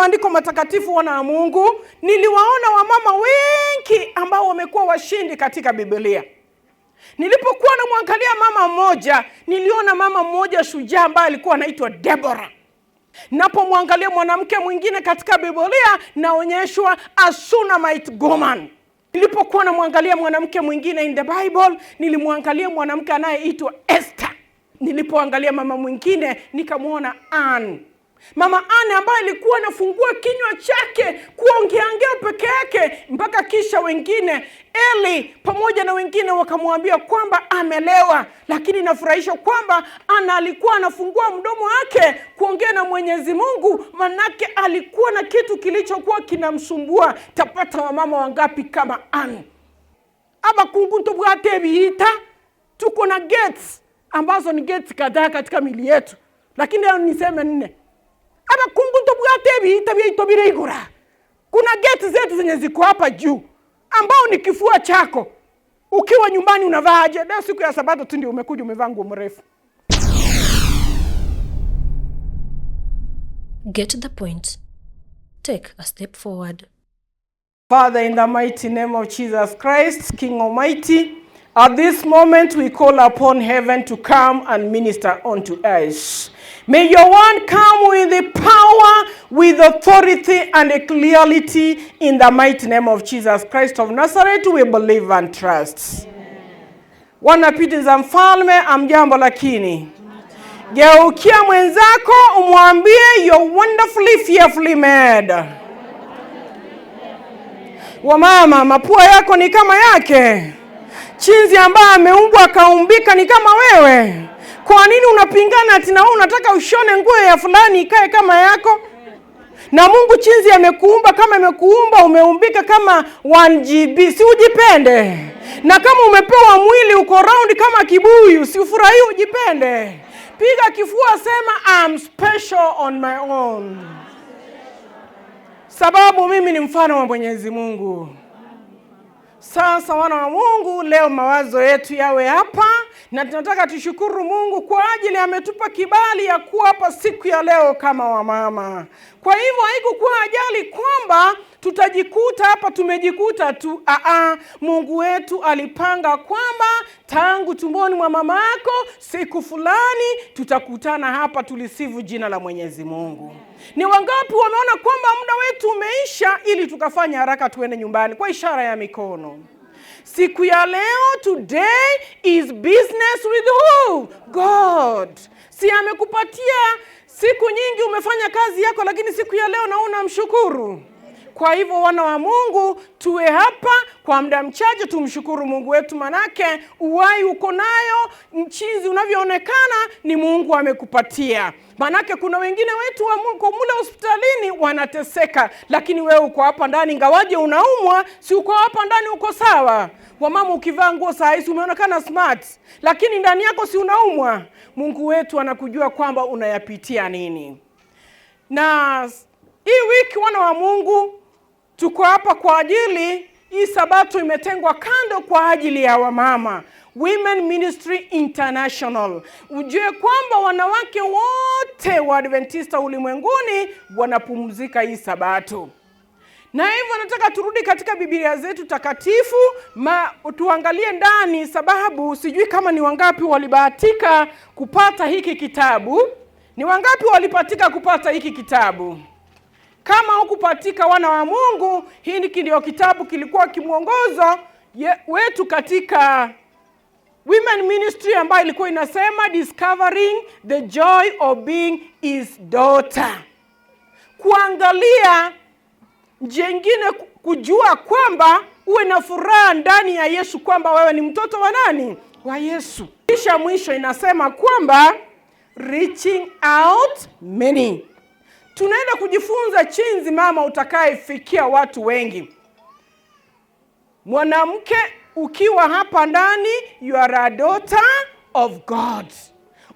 maandiko matakatifu, wana wa Mungu, niliwaona wamama wengi ambao wamekuwa washindi katika Biblia. Nilipokuwa namwangalia mama mmoja, niliona mama mmoja shujaa ambaye alikuwa anaitwa Debora. Napomwangalia mwanamke mwingine katika Biblia, naonyeshwa a Shunammite woman. Nilipokuwa namwangalia mwanamke mwingine in the Bible, nilimwangalia mwanamke anayeitwa Esther. Nilipoangalia mama mwingine nikamwona Ann. Mama Ann ambaye alikuwa anafungua kinywa chake kuongeaongea peke yake mpaka kisha wengine Eli pamoja na wengine wakamwambia kwamba amelewa, lakini inafurahisha kwamba Ana alikuwa anafungua mdomo wake kuongea na Mwenyezi Mungu, manake alikuwa na kitu kilichokuwa kinamsumbua. Tapata wamama wangapi kama Ann? Abakungu ntobwate ebiita, tuko na gates ambazo ni gates kadhaa katika mili yetu, lakini leo niseme nne. Abakungu ntobwate ebiita byaito bire igora. Kuna gates zetu zenye ziko hapa juu ambao ni kifua chako. Ukiwa nyumbani unavaa aje? Leo siku ya Sabato tu ndio umekuja umevaa nguo mrefu. Get the point. Take a step forward. Father, in the mighty name of Jesus Christ, King Almighty, at this moment we call upon heaven to come and minister unto us. May your word come with the power, with authority and a clarity in the mighty name of Jesus Christ of Nazareth, we believe and trust. Wana piti za mfalme, amjambo lakini. Geukia mwenzako umwambie you're wonderfully fearfully made. Wamama, mapua yako ni kama yake. Chinzi ambaye ameumbwa akaumbika ni kama wewe. Kwa nini unapingana ati na wewe unataka ushone nguo ya fulani ikae kama yako? Na Mungu chinzi amekuumba kama amekuumba, umeumbika kama 1GB, si ujipende? Na kama umepewa mwili uko round kama kibuyu, si ufurahie ujipende? Piga kifua, sema I'm special on my own, sababu mimi ni mfano wa Mwenyezi Mungu. Sasa wana wa Mungu, leo mawazo yetu yawe hapa, na tunataka tushukuru Mungu kwa ajili ametupa kibali ya kuwa hapa siku ya leo kama wamama. Kwa hivyo haikukuwa ajali kwamba tutajikuta hapa, tumejikuta tu. Aa, Mungu wetu alipanga kwamba tangu tumboni mwa mama yako siku fulani tutakutana hapa tulisifu jina la Mwenyezi Mungu. Ni wangapi wameona kwamba muda wetu umeisha ili tukafanya haraka tuende nyumbani kwa ishara ya mikono? Siku ya leo, today is business with who? God. Si amekupatia siku nyingi umefanya kazi yako, lakini siku ya leo naona mshukuru. Kwa hivyo wana wa Mungu, tuwe hapa kwa muda mchache tumshukuru Mungu wetu, manake uwai uko nayo, mchizi unavyoonekana ni Mungu amekupatia. Manake kuna wengine wetu wa Mungu mule hospitalini wanateseka, lakini wewe uko hapa ndani, ingawaje unaumwa, si uko hapa ndani uko sawa. Wamama, ukivaa nguo saa hizi umeonekana smart, lakini ndani yako si unaumwa. Mungu wetu anakujua kwamba unayapitia nini. Na hii wiki wana wa Mungu tuko hapa kwa ajili hii sabato imetengwa kando kwa ajili ya wamama, Women Ministry International. Ujue kwamba wanawake wote wa Adventista ulimwenguni wanapumzika hii sabato. Na hivyo nataka turudi katika Biblia zetu takatifu ma, tuangalie ndani, sababu sijui kama ni wangapi walibahatika kupata hiki kitabu. Ni wangapi walipatika kupata hiki kitabu? Kama hukupatika, wana wa Mungu, hiki ndio kitabu kilikuwa kimwongozo wetu katika Women Ministry ambayo ilikuwa inasema discovering the joy of being his daughter, kuangalia njia ingine, kujua kwamba uwe na furaha ndani ya Yesu, kwamba wewe ni mtoto wa nani? Wa Yesu. Kisha mwisho inasema kwamba reaching out many. Tunaenda kujifunza chinzi mama utakayefikia watu wengi. Mwanamke ukiwa hapa ndani, you are a daughter of God.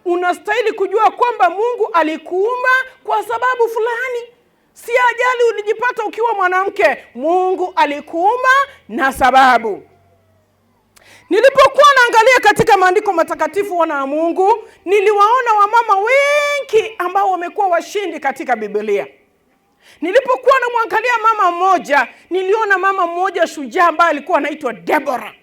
Unastahili kujua kwamba Mungu alikuumba kwa sababu fulani. Si ajali ulijipata ukiwa mwanamke, Mungu alikuumba na sababu. Nilipokuwa naangalia katika maandiko matakatifu, wana wa Mungu, niliwaona wamama wengi ambao wamekuwa washindi katika Biblia. Nilipokuwa namwangalia mama mmoja, niliona mama mmoja shujaa ambaye alikuwa anaitwa Debora.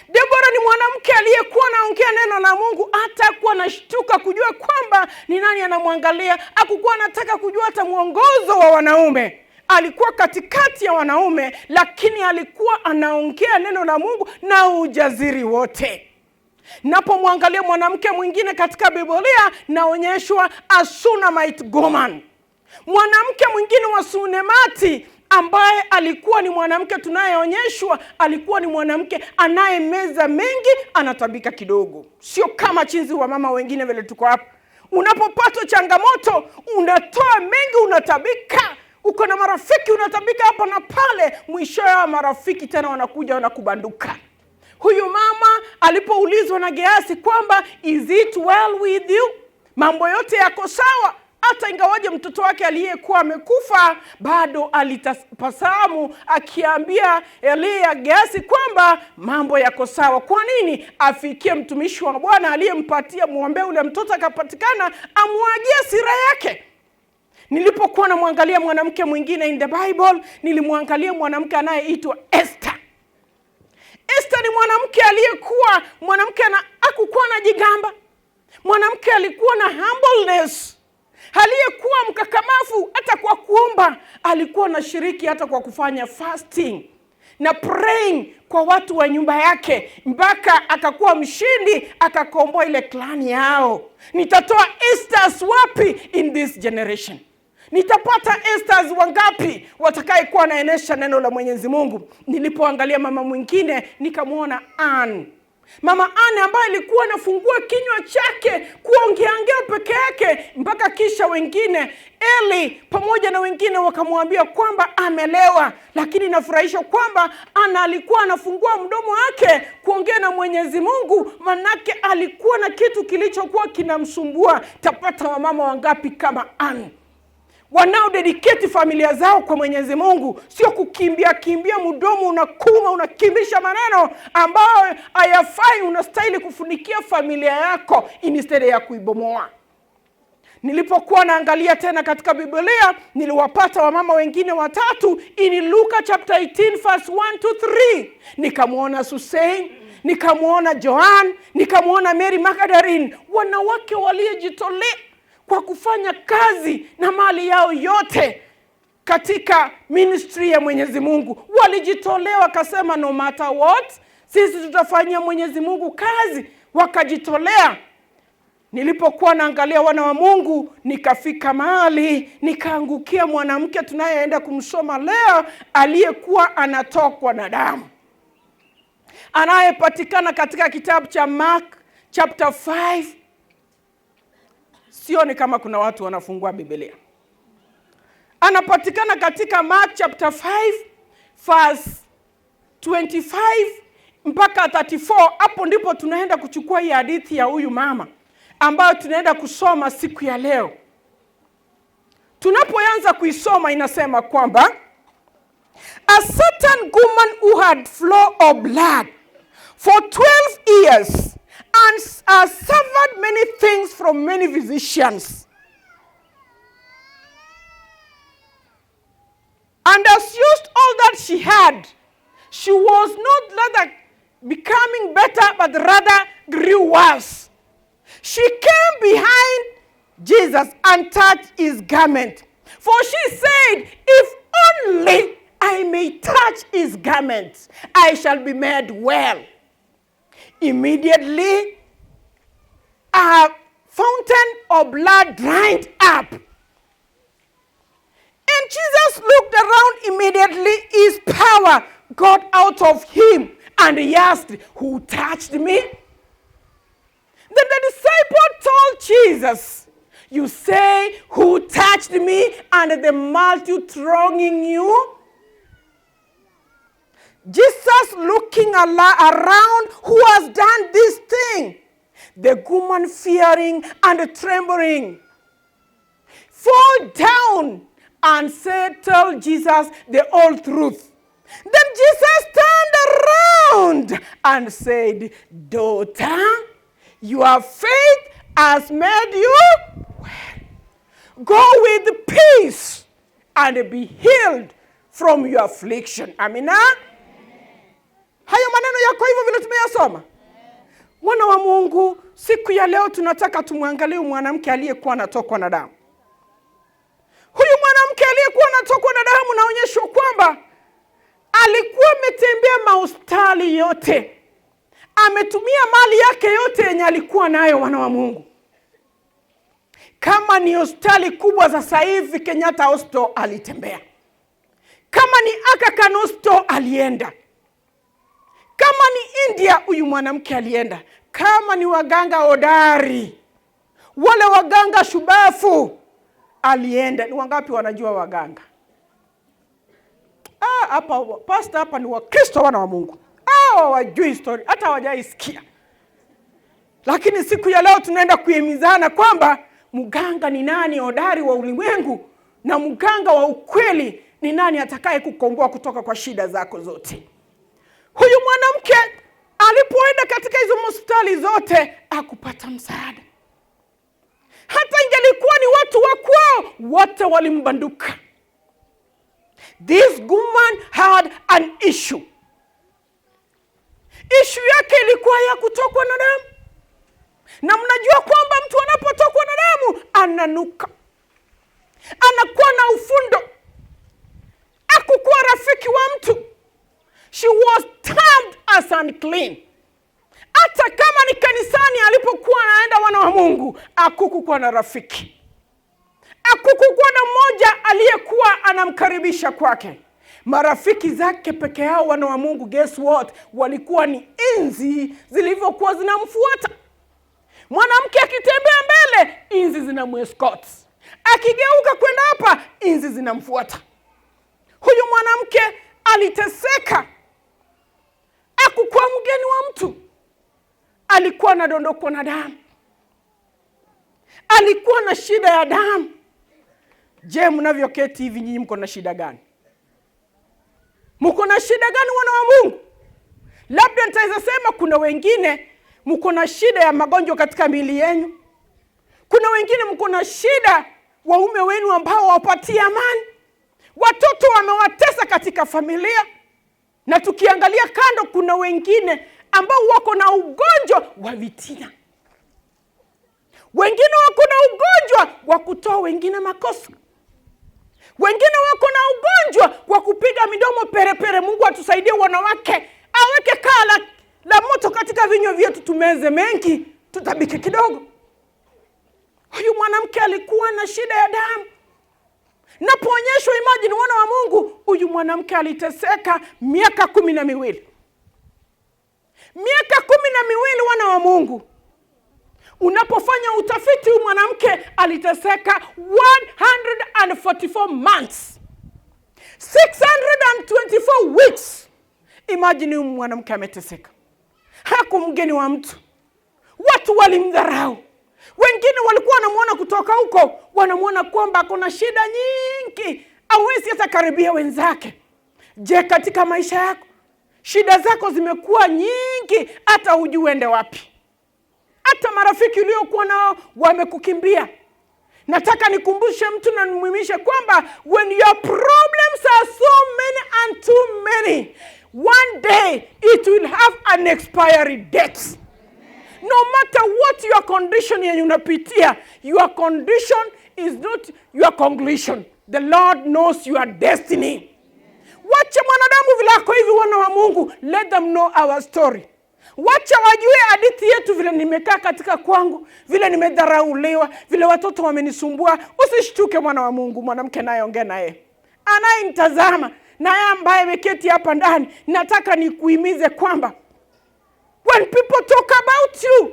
Debora ni mwanamke aliyekuwa anaongea neno la Mungu, hata kuwa anashtuka kujua kwamba ni nani anamwangalia. Hakukuwa anataka kujua hata mwongozo wa wanaume. Alikuwa katikati ya wanaume, lakini alikuwa anaongea neno la Mungu na ujasiri wote. Napomwangalia mwanamke mwingine katika Biblia, naonyeshwa a Shunammite woman, mwanamke mwingine wa Sunemati ambaye alikuwa ni mwanamke tunayeonyeshwa, alikuwa ni mwanamke anayemeza mengi, anatabika kidogo, sio kama chinzi wa mama wengine vile tuko hapa. Unapopata changamoto unatoa mengi, unatabika. Uko na marafiki unatabika hapa na pale, mwisho ya marafiki tena wanakuja wanakubanduka. Huyu mama alipoulizwa na Gehazi kwamba is it well with you, mambo yote yako sawa, hata ingawaje mtoto wake aliyekuwa amekufa bado alitabasamu akiambia Eliya Gehazi kwamba mambo yako sawa. Kwa nini? Afikie mtumishi wa Bwana aliyempatia muombe ule mtoto akapatikana, amwagie sira yake. Nilipokuwa namwangalia mwanamke mwingine in the Bible, nilimwangalia mwanamke anayeitwa Esther. Esther ni mwanamke aliyekuwa mwanamke na hakukuwa anajigamba. Mwanamke alikuwa na humbleness, aliyekuwa mkakamavu hata kwa kuomba, alikuwa anashiriki hata kwa kufanya fasting na praying kwa watu wa nyumba yake, mpaka akakuwa mshindi, akakomboa ile clan yao. Nitatoa Esthers wapi in this generation? Nitapata Esthers wangapi watakayekuwa wanaenesha neno la Mwenyezi Mungu? Nilipoangalia mama mwingine nikamwona Ann. Mama Ann ambaye alikuwa anafungua kinywa chake kuongeaongea peke yake, mpaka kisha wengine Eli pamoja na wengine wakamwambia kwamba amelewa, lakini nafurahisha kwamba Ana alikuwa anafungua mdomo wake kuongea na Mwenyezi Mungu, manake alikuwa na kitu kilichokuwa kinamsumbua. Tapata wamama wangapi kama Ann wanaodedicate familia zao kwa Mwenyezi Mungu, sio kukimbia kimbia, mdomo unakuma, unakimbisha maneno ambayo hayafai. Unastahili kufunikia familia yako instead ya kuibomoa. Nilipokuwa naangalia tena katika Biblia, niliwapata wamama wengine watatu in Luka chapter 18 verse 1 to 3. Nikamwona Susan, nikamwona Joan, nikamwona Mary Magdalene, wanawake waliojitolea kwa kufanya kazi na mali yao yote katika ministry ya Mwenyezi Mungu. Walijitolea wakasema, no matter what, sisi tutafanyia Mwenyezi Mungu kazi. Wakajitolea. Nilipokuwa naangalia wana wa Mungu, nikafika mahali nikaangukia mwanamke tunayeenda kumsoma leo, aliyekuwa anatokwa na damu, anayepatikana katika kitabu cha Mark chapter 5. Sioni kama kuna watu wanafungua Biblia. Anapatikana katika Mark chapter 5 verse 25 mpaka 34. Hapo ndipo tunaenda kuchukua hii hadithi ya huyu mama ambayo tunaenda kusoma siku ya leo. Tunapoanza kuisoma inasema kwamba a certain woman who had flow of blood for 12 years and has suffered many things from many physicians and has used all that she had, she was not rather becoming better but rather grew worse. She came behind Jesus and touched his garment. For she said, if only I may touch his garment, I shall be made well. Immediately, a fountain of blood dried up. And Jesus looked around immediately. His power got out of him. And he asked, who touched me? Then the disciple told Jesus, you say, who touched me, and the multitude thronging you? Jesus looking around, who has done this thing? The woman fearing and trembling, fall down and said, tell Jesus the whole truth. Then Jesus turned around and said, daughter, your faith has made you well. Go with peace and be healed from your affliction. Amina. Hayo maneno yako hivyo vile tumeyasoma. Mwana wa Mungu, siku ya leo tunataka tumwangalie mwanamke aliyekuwa anatokwa na damu. Huyu mwanamke aliyekuwa anatokwa na damu, naonyeshwa kwamba alikuwa ametembea mahospitali yote, ametumia mali yake yote yenye alikuwa nayo, wana wa Mungu. Kama ni hospitali kubwa sasa hivi, Kenyatta Hospital alitembea, kama ni Aga Khan Hospital alienda, kama ni India huyu mwanamke alienda, kama ni waganga hodari wale waganga shubafu alienda. Ni wangapi wanajua waganga? Ah, hapa pastor, hapa ni Wakristo wana wa Mungu, hawa hawajui story, hata hawajaisikia. Lakini siku ya leo tunaenda kuhimizana kwamba mganga ni nani hodari wa ulimwengu na mganga wa ukweli ni nani atakaye kukomboa kutoka kwa shida zako zote. Huyu mwanamke alipoenda katika hizo hospitali zote akupata msaada. Hata ingelikuwa ni watu wa kwao, wote walimbanduka. This woman had an issue. Issue yake ilikuwa ya kutokwa na damu, na mnajua kwamba mtu anapotokwa na damu ananuka, anakuwa na ufundo, akukuwa rafiki wa mtu. She was termed as unclean. Hata kama ni kanisani alipokuwa anaenda, wana wa Mungu, akukukuwa na rafiki, akukukuwa na mmoja aliyekuwa anamkaribisha kwake. Marafiki zake peke yao, wana wa Mungu, guess what, walikuwa ni inzi zilivyokuwa zinamfuata. Mwanamke akitembea mbele, inzi zinamwescort, akigeuka kwenda hapa, inzi zinamfuata. Huyu mwanamke aliteseka, akukuwa mgeni wa mtu, alikuwa anadondokwa na damu, alikuwa na shida ya damu. Je, mnavyoketi hivi nyinyi mko na shida gani? Mko na shida gani, wana wa Mungu? Labda nitaweza sema kuna wengine mko na shida ya magonjwa katika miili yenu. Kuna wengine mko na shida waume wenu ambao hawapatii amani, watoto wamewatesa katika familia, na tukiangalia kando, kuna wengine ambao wako na ugonjwa wa vitina, wengine wako na ugonjwa wa kutoa wengine makosa, wengine wako na ugonjwa wa kupiga midomo perepere. Mungu atusaidie wanawake, aweke kaa la moto katika vinywa vyetu, tumeze mengi, tutabike kidogo. Huyu mwanamke alikuwa na shida ya damu. Napoonyeshwa, imagine, wana wa Mungu, huyu mwanamke aliteseka miaka 12, miaka 12, wana wa Mungu. Unapofanya utafiti, huyu mwanamke aliteseka 144 months, 624 weeks. Imagine huyu mwanamke ameteseka, haku mgeni wa mtu, watu walimdharau. Wengine walikuwa wanamwona kutoka huko, wanamwona kwamba ako na shida nyingi, hawezi hata karibia wenzake. Je, katika maisha yako shida zako zimekuwa nyingi, hata hujui uende wapi? Hata marafiki uliokuwa nao wamekukimbia. Nataka nikumbushe mtu na nimuhimishe kwamba when your problems are so many and too many, one day it will have an expiry date. No matter what your condition yenye unapitia, your condition is not your conclusion. The Lord knows your destiny. Wacha mwanadamu vile ako hivi, wana wa Mungu, let them know our story. Wacha wajue hadithi yetu, vile nimekaa katika kwangu, vile nimedharauliwa, vile watoto wamenisumbua. Usishtuke mwana wa Mungu, mwanamke nayeongea naye anayenitazama naye ambaye ameketi hapa ndani, nataka nikuhimize kwamba when people talk about you,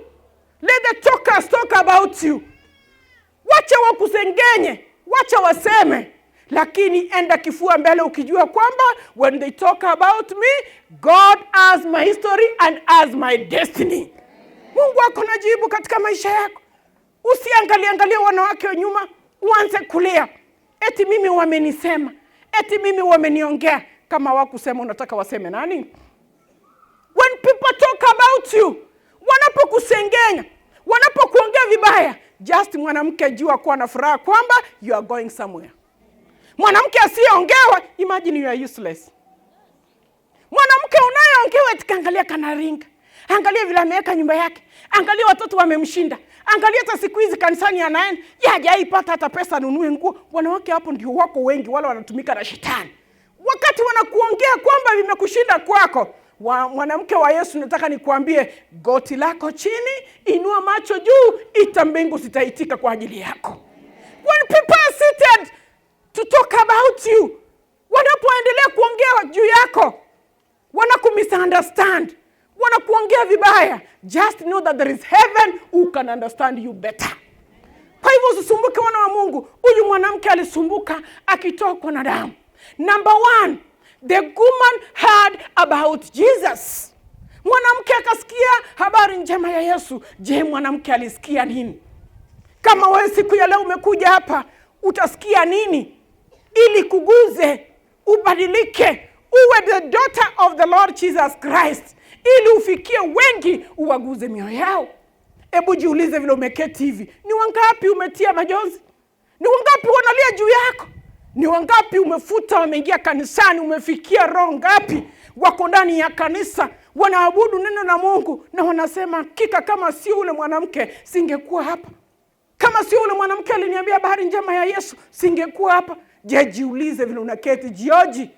let the talkers talk about you. Wacha wakusengenye, wacha waseme, lakini enda kifua mbele ukijua kwamba when they talk about me, God has my history and has my destiny. Mungu ako na jibu katika maisha yako. Usiangalie angalie wanawake wa nyuma uanze kulia eti mimi wamenisema, eti mimi wameniongea. Kama wakusema unataka waseme nani? When people talk about you, wanapokusengenya, wanapokuongea vibaya, just mwanamke, jua kuwa na furaha kwamba you are going somewhere. Mwanamke asiyeongewa, imagine you are useless. Mwanamke unayeongewa eti kaangalia kanaringa, angalia vile ameweka nyumba yake, angalia watoto wamemshinda, angalia hata siku hizi kanisani anaenda, ye hajaipata hata pesa anunue nguo. Wanawake hapo ndio wako wengi, wale wanatumika na shetani wakati wanakuongea kwamba vimekushinda kwako. Wa, mwanamke wa Yesu, nataka nikuambie, goti lako chini, inua macho juu, ita mbingu zitaitika kwa ajili yako. When people are seated to talk about you, wanapoendelea kuongea juu yako, wanakumisunderstand, wanakuongea vibaya, just know that there is heaven who can understand you better. Kwa hivyo usisumbuke, wana wa Mungu. Huyu mwanamke alisumbuka akitokwa na damu. Number one, the woman heard about Jesus. Mwanamke akasikia habari njema ya Yesu. Je, mwanamke alisikia nini? Kama wewe siku ya leo umekuja hapa, utasikia nini ili kuguze, ubadilike, uwe the daughter of the Lord Jesus Christ, ili ufikie wengi, uwaguze mioyo yao. Hebu jiulize vile umeketi hivi, ni wangapi umetia majonzi? Ni wangapi wanalia juu yako? Ni wangapi umefuta wameingia kanisani? Umefikia roho ngapi wako ndani ya kanisa wanaabudu neno la Mungu na wanasema hakika, kama sio ule mwanamke singekuwa hapa, kama sio ule mwanamke aliniambia habari njema ya Yesu singekuwa hapa. Je, jiulize vile unaketi, jioji,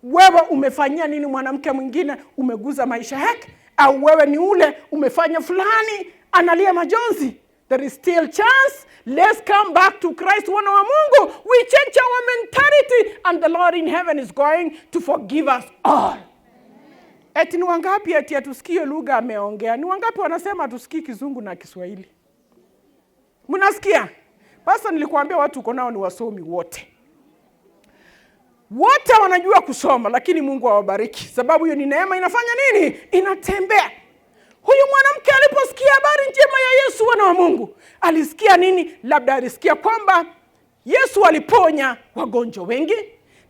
wewe umefanyia nini mwanamke mwingine? Umeguza maisha yake? Au wewe ni ule umefanya fulani analia majonzi? There is still chance. Let's come back to Christ, wana wa Mungu. We change our mentality and the Lord in heaven is going to forgive us all. Eti ni wangapi eti hatusikie lugha ameongea? Ni wangapi wanasema hatusikii Kizungu na Kiswahili? Mnasikia? Sasa nilikuambia watu uko nao ni wasomi wote, wote wanajua kusoma, lakini Mungu awabariki, sababu hiyo ni neema. Inafanya nini? Inatembea. Huyu mwanamke aliposikia habari njema ya Yesu, wana wa Mungu, alisikia nini? Labda alisikia kwamba Yesu aliponya wagonjwa wengi,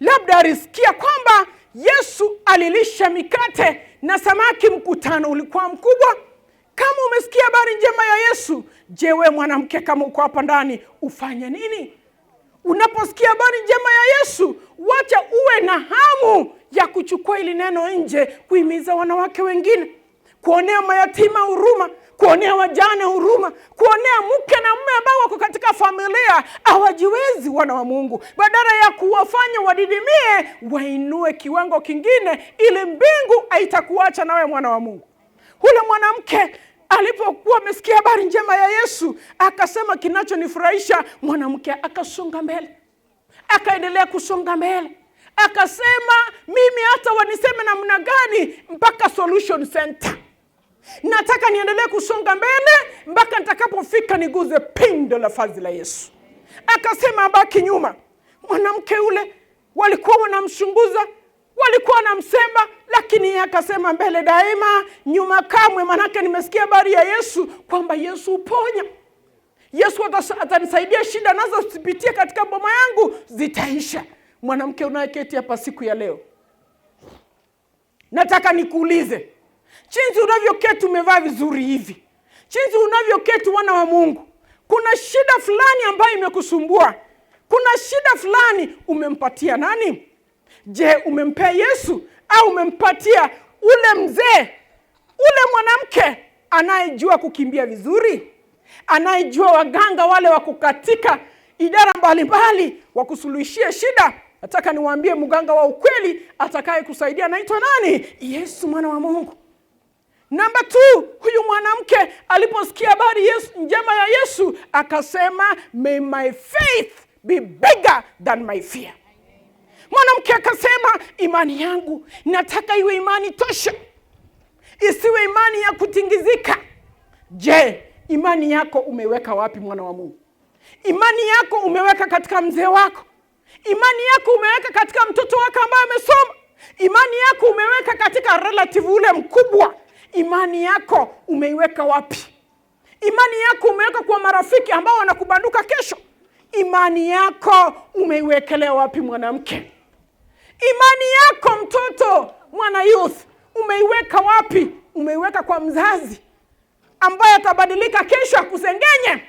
labda alisikia kwamba Yesu alilisha mikate na samaki, mkutano ulikuwa mkubwa. Kama umesikia habari njema ya Yesu, je, we mwanamke, kama uko hapa ndani ufanye nini? Unaposikia habari njema ya Yesu, wacha uwe na hamu ya kuchukua ili neno nje, kuhimiza wanawake wengine, kuonea mayatima huruma, kuonea wajane huruma, kuonea mke na mume ambao wako katika familia hawajiwezi, wana wa Mungu, badala ya kuwafanya wadidimie, wainue kiwango kingine, ili mbingu haitakuacha nawe, mwana wa Mungu. Ule mwanamke alipokuwa amesikia habari njema ya Yesu akasema, kinachonifurahisha, mwanamke akasonga mbele, akaendelea kusonga mbele, akasema, mimi hata waniseme namna gani, mpaka solution center nataka niendelee kusonga mbele mpaka nitakapofika niguze pindo la vazi la Yesu. Akasema abaki nyuma. Mwanamke ule walikuwa wanamchunguza, walikuwa wanamsema, lakini yeye akasema mbele daima, nyuma kamwe, manake nimesikia habari ya Yesu kwamba Yesu huponya. Yesu atanisaidia shida nazozipitia katika boma yangu zitaisha. Mwanamke unayeketi hapa siku ya leo, nataka nikuulize, jinsi unavyoketi umevaa vizuri hivi, jinsi unavyoketi, wana wa Mungu, kuna shida fulani ambayo imekusumbua, kuna shida fulani umempatia nani? Je, umempea Yesu au umempatia ule mzee, ule mwanamke anayejua kukimbia vizuri, anayejua waganga wale wa kukatika idara mbalimbali wa kusuluhishia shida? Nataka niwaambie, mganga wa ukweli atakaye kusaidia anaitwa nani? Yesu mwana wa Mungu. Namba 2, huyu mwanamke aliposikia habari Yesu, njema ya Yesu akasema, may my faith be bigger than my fear. Mwanamke akasema, imani yangu nataka iwe imani tosha, isiwe imani ya kutingizika. Je, imani yako umeweka wapi, mwana wa Mungu? Imani yako umeweka katika mzee wako? Imani yako umeweka katika mtoto wako ambaye amesoma? Imani yako umeweka katika relative ule mkubwa? Imani yako umeiweka wapi? Imani yako umeweka kwa marafiki ambao wanakubanduka kesho? Imani yako umeiwekelea wapi, mwanamke? Imani yako mtoto, mwana youth, umeiweka wapi? Umeiweka kwa mzazi ambaye atabadilika kesho akusengenye?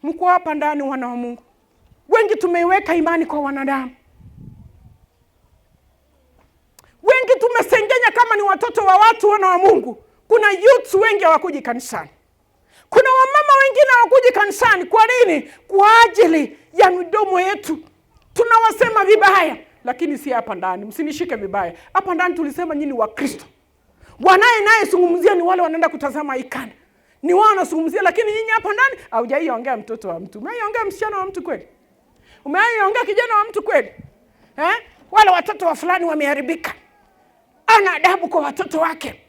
Mko hapa ndani, wana wa Mungu. Wengi tumeiweka imani kwa wanadamu. Wengi tumesengenya kama ni watoto wa watu, wana wa Mungu. Kuna youths wengi hawakuji kanisani. Kuna wamama wengine hawakuji kanisani. Kwa nini? Kwa ajili ya midomo yetu tunawasema vibaya, lakini si hapa ndani. Msinishike vibaya, hapa ndani tulisema nyinyi wa Kristo. Wanaye naye zungumzia ni wale wanaenda kutazama ikana, ni wao wanazungumzia, lakini nyinyi hapa ndani haujaiongea mtoto wa mtu. Umeiongea msichana wa mtu kweli? Umeiongea kijana wa mtu kweli eh? Wale watoto wa fulani wameharibika, ana adabu kwa watoto wake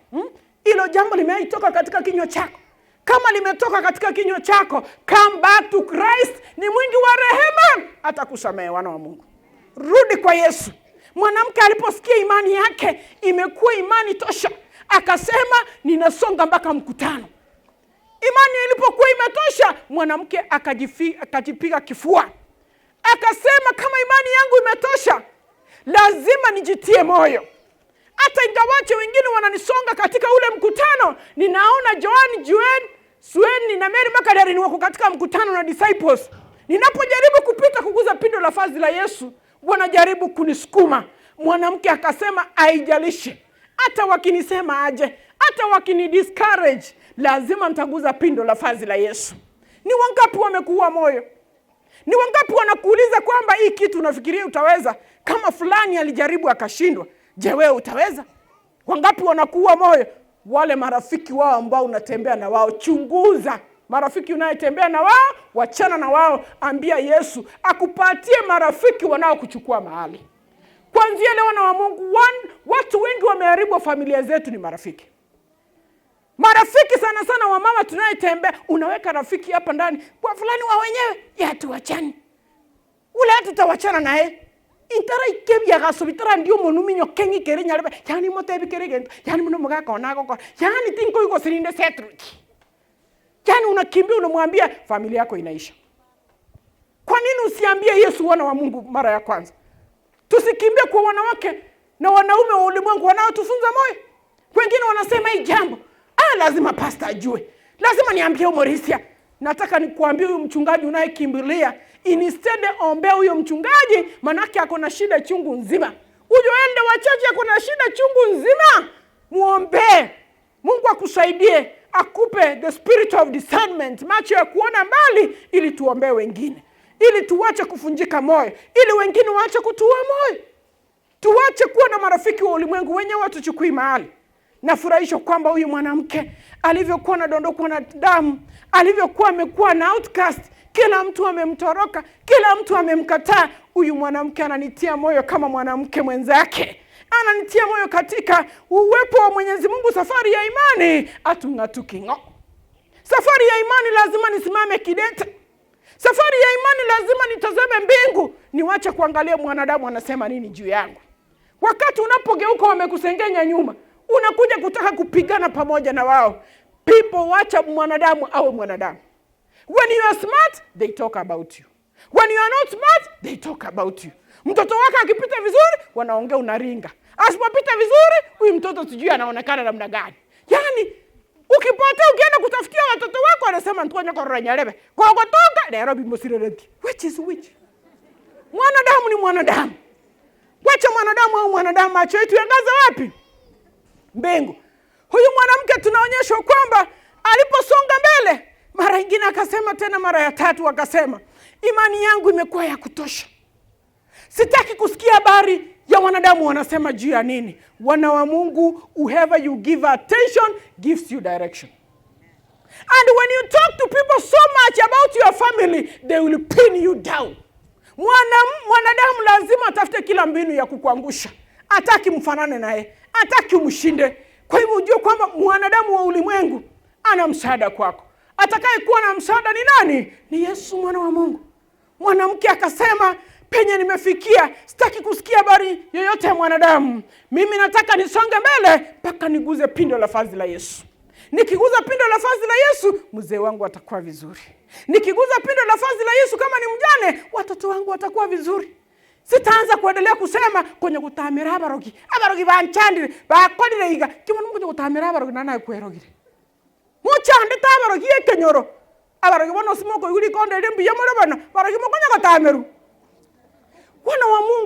Hilo hmm? Jambo limeitoka katika kinywa chako. Kama limetoka katika kinywa chako, come back to Christ. Ni mwingi wa rehema, atakusamehe. Wana wa Mungu, rudi kwa Yesu. Mwanamke aliposikia imani yake imekuwa imani tosha, akasema ninasonga mpaka mkutano. Imani ilipokuwa imetosha, mwanamke akajipiga kifua, akasema kama imani yangu imetosha, lazima nijitie moyo hata ingawache wengine wananisonga katika ule mkutano, ninaona Joan, Juen, Suen na Mary Magdalene wako katika mkutano na disciples. Ninapojaribu kupita kuguza pindo la vazi la Yesu, wanajaribu kunisukuma. Mwanamke akasema, haijalishi hata wakinisema aje, hata wakini discourage, lazima nitaguza pindo la vazi la Yesu. Ni wangapi wamekuua moyo? Ni wangapi wanakuuliza kwamba hii kitu unafikiria utaweza? Kama fulani alijaribu akashindwa, je, wewe utaweza? Wangapi wanakuua moyo? Wale marafiki wao ambao unatembea na wao, chunguza marafiki unayetembea na wao, wachana na wao, ambia Yesu akupatie marafiki wanaokuchukua mahali. Kuanzia leo, wana wa Mungu, watu wengi wameharibu familia zetu ni marafiki. Marafiki sana sana wamama tunayetembea, unaweka rafiki hapa ndani kwa fulani wa wenyewe, yatuwachani ule hatutawachana naye intara ikebia gasobitara ndio monuminyo kengi kere nyarebe yani motebi kere gento yani muno mugakona agokora yani tinkoigosirinde setruti yani unakimbia unamwambia familia yako inaisha. Kwa nini usiambie Yesu wana wa Mungu mara ya kwanza? Tusikimbie kwa wanawake na wanaume wa ulimwengu wanaotufunza moyo. Wengine wanasema hii jambo ah, lazima pasta ajue, lazima niambie Morisia. Nataka nikuambie huyu mchungaji unayekimbilia, instead ombea huyo mchungaji, manake ako na shida chungu nzima. Huyo ende wachache ako na shida chungu nzima, muombee Mungu akusaidie, akupe the spirit of discernment, macho ya kuona mbali, ili tuombee wengine, ili tuache kufunjika moyo, ili wengine waache kutua moyo, tuache kuwa na marafiki wa ulimwengu wenyewe watuchukui mahali. Nafurahishwa kwamba huyu mwanamke alivyokuwa anadondokwa na damu, alivyokuwa amekuwa na outcast, kila mtu amemtoroka, kila mtu amemkataa. Huyu mwanamke ananitia moyo kama mwanamke mwenzake, ananitia moyo katika uwepo wa Mwenyezi Mungu. Safari ya imani atung'atuki ng'o. Safari ya imani lazima nisimame kidete. Safari ya imani lazima nitazame mbingu, niwache kuangalia mwanadamu anasema nini juu yangu. Wakati unapogeuka wamekusengenya nyuma, unakuja kutaka kupigana pamoja na wao. People, wacha mwanadamu awe mwanadamu. When you are smart, they talk about you. When you are not smart, they talk about you. Mtoto wako akipita vizuri, wanaongea unaringa. Asipopita vizuri, huyu mtoto sijui anaonekana namna gani. Yaani ukipotea ukienda kutafutia watoto wako wanasema ntuonya korora nyarebe. Kogotoka Nairobi musirereti. Which is which? Mwanadamu ni mwanadamu. Wacha mwanadamu au mwanadamu, macho yetu yangaza wapi? Mbingu. Huyu mwanamke tunaonyeshwa kwamba aliposonga mbele, mara ingine akasema tena, mara ya tatu akasema, imani yangu imekuwa ya kutosha, sitaki kusikia habari ya wanadamu wanasema juu ya nini. Wana wa Mungu, whoever you give attention gives you direction. And when you talk to people so much about your family, they will pin you down. Mwana, mwanadamu lazima atafute kila mbinu ya kukuangusha, hataki mfanane naye, hataki umshinde. Kwa hivyo ujue kwamba mwanadamu wa ulimwengu ana msaada kwako. Atakayekuwa na msaada ni nani? Ni Yesu mwana wa Mungu. Mwanamke akasema, penye nimefikia sitaki kusikia habari yoyote ya mwanadamu. Mimi nataka nisonge mbele mpaka niguze pindo la vazi la Yesu. Nikiguza pindo la vazi la Yesu, mzee wangu atakuwa vizuri. Nikiguza pindo la vazi la Yesu, kama ni mjane, watoto wangu watakuwa vizuri. Sitaanza kuendelea kusema kwenye kutamira abarogi abarogi banchandire bakorire iga kimono kwenye kutamira abarogi nana kwerogire muchandete abarogi ekenyoro abarogi bono osimoka oigure rikonde erio mbuya more bono barogi mokonya gotamiru.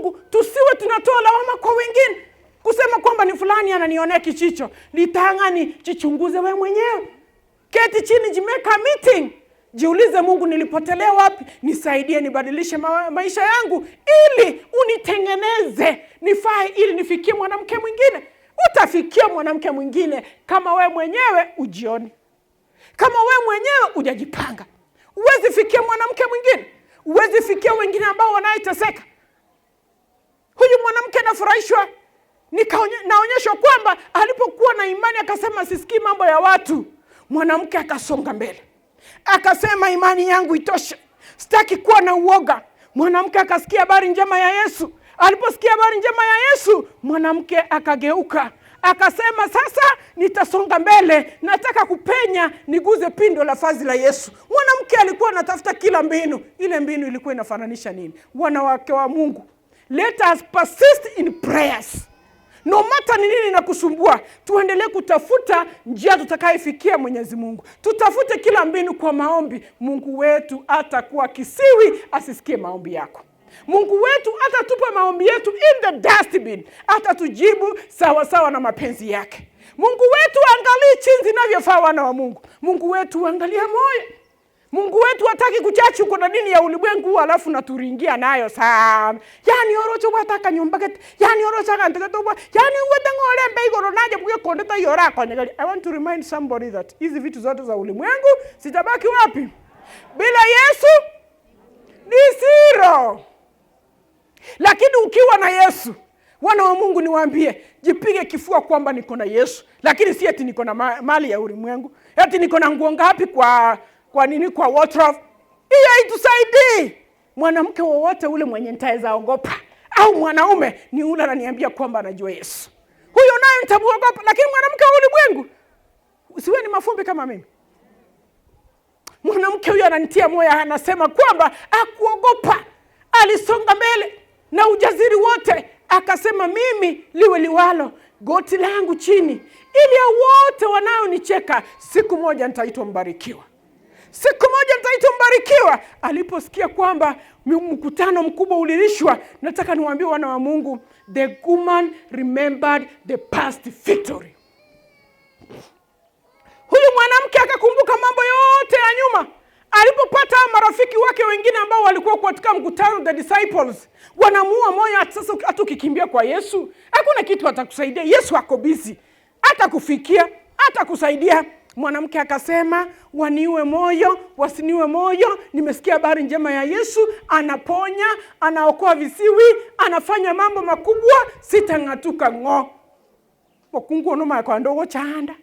Mungu, tusiwe tunatoa lawama kwa wengine, kusema kwamba ni fulani ananionea kichicho. Litang'ani, jichunguze we mwenyewe. Keti chini, jimeka meeting, jiulize, Mungu, nilipotelea wapi? Nisaidie nibadilishe ma maisha yangu ili unitengeneze nifae, ili nifikie mwanamke mwingine. Utafikia mwanamke mwingine kama we mwenyewe ujioni, kama we mwenyewe hujajipanga. Huwezi fikia mwanamke mwingine, huwezi fikia wengine ambao wanayeteseka. Huyu mwanamke anafurahishwa, naonyeshwa kwamba alipokuwa na imani akasema sisikii mambo ya watu. Mwanamke akasonga mbele, akasema imani yangu itoshe, sitaki kuwa na uoga. Mwanamke akasikia habari njema ya Yesu. Aliposikia habari njema ya Yesu, mwanamke akageuka akasema, sasa nitasonga mbele, nataka kupenya niguze pindo la vazi la Yesu. Mwanamke alikuwa anatafuta kila mbinu. Ile mbinu ilikuwa inafananisha nini? Wanawake wa Mungu, let us persist in prayers. No matter ni nini inakusumbua, tuendelee kutafuta njia tutakayefikia Mwenyezi Mungu. Tutafute kila mbinu kwa maombi. Mungu wetu atakuwa kisiwi asisikie maombi yako. Mungu wetu atatupa maombi yetu in the dustbin, atatujibu sawa sawa na mapenzi yake. Mungu wetu angalii chinzi inavyofaa wana wa Mungu. Mungu wetu angalia moyo. Mungu wetu hataki kuchachi uko na dini ya ulimwengu huu alafu naturingia nayo sana. Yani orocho bwataka nyumba gete. Yani orocho agante gete obwa. Yani uwete ng'ore mbe igoro naje buge konde ta yora konyegeri. I want to remind somebody that hizi vitu zote za ulimwengu zitabaki wapi? Bila Yesu ni zero. Lakini ukiwa na Yesu, wana wa Mungu niwaambie, jipige kifua kwamba niko na Yesu, lakini si eti niko na mali ya ulimwengu, eti niko na nguo ngapi kwa kwa nini kwa wardrobe. Hiyo haitusaidii. Mwanamke wowote ule mwenye nitaweza ogopa au mwanaume ni ule ananiambia kwamba anajua Yesu, huyo naye nitamuogopa. Lakini mwanamke wa ulimwengu, usiwe ni mafumbi kama mimi. Mwanamke huyo ananitia moyo, anasema kwamba akuogopa, alisonga mbele na ujasiri wote, akasema mimi liwe liwalo, goti langu chini, ili hao wote wanaonicheka siku moja nitaitwa mbarikiwa. Siku moja nitaitwa mbarikiwa. Aliposikia kwamba mkutano mkubwa ulilishwa, nataka niwaambie wana wa Mungu, the woman remembered the past victory. Huyu mwanamke akakumbuka mambo yote ya nyuma. Alipopata marafiki wake wengine ambao walikuwa katika mkutano, the disciples, wanamuua moyo. Sasa hata ukikimbia kwa Yesu hakuna kitu atakusaidia. Yesu ako busy, atakufikia, atakusaidia. Mwanamke akasema, waniue moyo, wasiniue moyo, nimesikia habari njema ya Yesu, anaponya, anaokoa visiwi, anafanya mambo makubwa, sitang'atuka ng'o. Mokungu ono omanye kogenda ogochanda,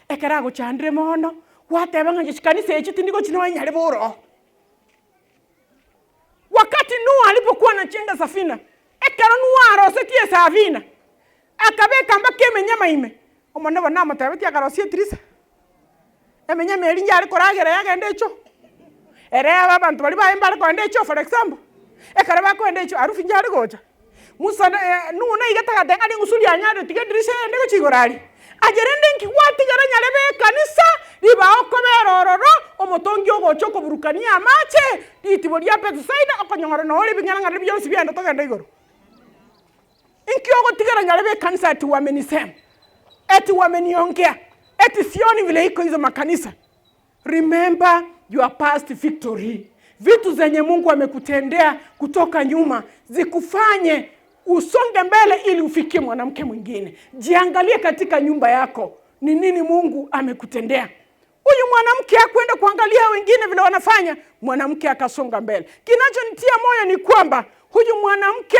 ekero agochandire mono, gwateba ng'a inche chikanisa echi tindi gochia nonya nyare boro. Wakati Nuhu alipokuwa anachenga safina, ekero Nuhu arosetie esafina, akabeka mpaka emenyama ime, Omonene bono namotebetie akarosia etirisa, emenyama eria yare koragera yagenda echoo, ere aba abanto baria baye mbare kogenda echoo for example, ekero bakogenda echoo harufu yare gocha. Musa Nuhu naigete agateba ng'a ring'usu rianyarire tiga edirisa eyende gochia igoro aria. Aye rende inki gwatigera nyarebe ekanisa ribao okobera ororo, omotongi ogocha okoburukania amache, ritibo ria Bethisaida, okonyora noo ore ebing'arang'areri bionsi biaenda togende igoro. Inki ogotigera nyarebe ekanisa ati wamenisema, eti wameniongea, eti sioni vile iko hizo makanisa. Remember your past victory. Vitu zenye Mungu amekutendea kutoka nyuma zikufanye usonge mbele ili ufikie mwanamke mwingine. Jiangalie katika nyumba yako, ni nini Mungu amekutendea. Huyu mwanamke hakwenda kuangalia wengine vile wanafanya, mwanamke akasonga mbele. Kinachonitia moyo ni kwamba huyu mwanamke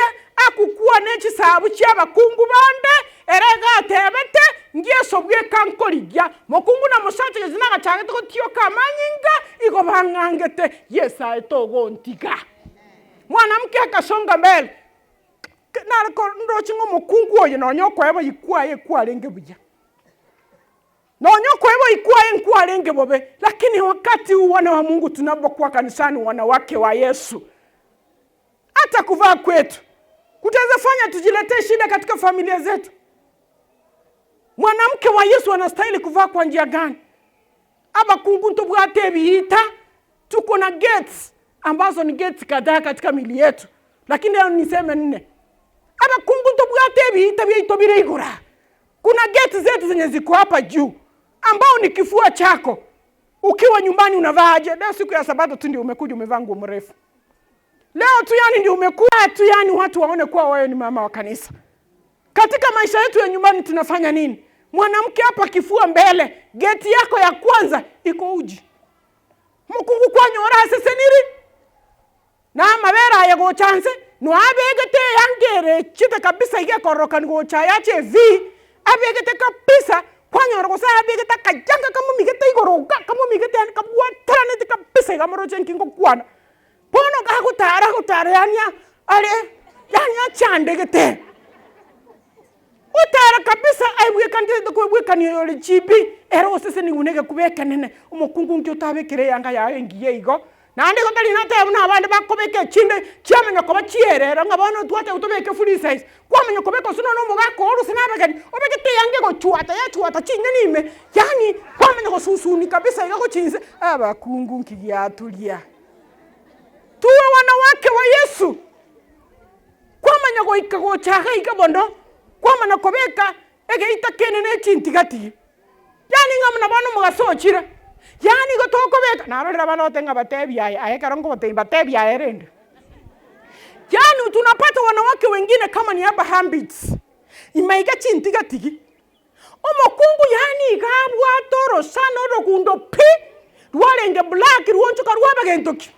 akukuwa nechisabu chia abakungu bande ere gatebete ngeso bweka nkorigia mokungu na mosacha gese nagachagete gotioka amanyinga igo bang'angete Yesu aye togontiga. Mwanamke akasonga mbele nare ndoche ng'a omokungu oyo nonya okoeba ikwaye ekwarenge buya nonya okoeba ikwaye nkwarenge bobe, lakini wakati huu wana wa Mungu tunapokuwa kanisani, wanawake wa Yesu, hata kuvaa kwetu kutaweza fanya tujiletee shida katika familia zetu. Mwanamke wa Yesu anastahili kuvaa kwa njia gani? Abakungu ntobwate ebiita, tuko na gates ambazo ni gates kadhaa katika mili yetu, lakini leo niseme nne. Abakungu ntobwate ebiita biaito bire igoro aa. Kuna gate zetu zenye ziko hapa juu ambao ni kifua chako. Ukiwa nyumbani unavaa aje? Leo siku ya sabato tu ndio umekuja umevaa nguo mrefu. Leo tu yani ndio umekuwa tu yani watu waone kuwa wewe ni mama wa kanisa. Katika maisha yetu ya nyumbani tunafanya nini? Mwanamke hapa kifua mbele, geti yako ya kwanza iko uji. Mokungu kwanyora aseseniri na amabere aye gocha nse noabegete eyanga ere echete kabisa iga ekororokani gocha yacha evi abegete kabisa kwanyora gose abegete akayanga kamomigete igoro iga kamomigete yaani kabwataraneti kabisa iga moroche nki ngokwana. Bono gagotara agotara yaani are yaani achandegete. Otara kabisa aebwekanete tokoebwekania oyore chibi, ere osesenigwe negekuba ekenene, omokungu nki otabekire eyanga yaye engiya igo? Naende igo tari nateba buna abande bakobeka echinde chiamanya koba chierero ng'a bono twateba tobeke free size, kwamanya kobeka gose nonye omogaka oo gose na abageni, obegete eyanga egochwata yachwata chinyeni ime, yaani kwamanya gosusuni kabisa iga gochia inse, abakungu nki giaturia? Tuwe wanawake wa Yesu. Kwamanya goika gocha iga iga bono, kwamanya kobeka egeita kende ne chintigatigi, yaani ng'a buna bono omogaso ochire, yaani igo tokobeka, narorire abana bagotebi ng'a batebi aye, aye ekero nkobatebia mbatebi aye rende. Yaani tunapata wanawake wengine kama ni abahambids, ime iga chintigatigi, omokungu yaani iga abwate orosana orogundo pi, rwarenge black rwonchoka rwaba gento ki?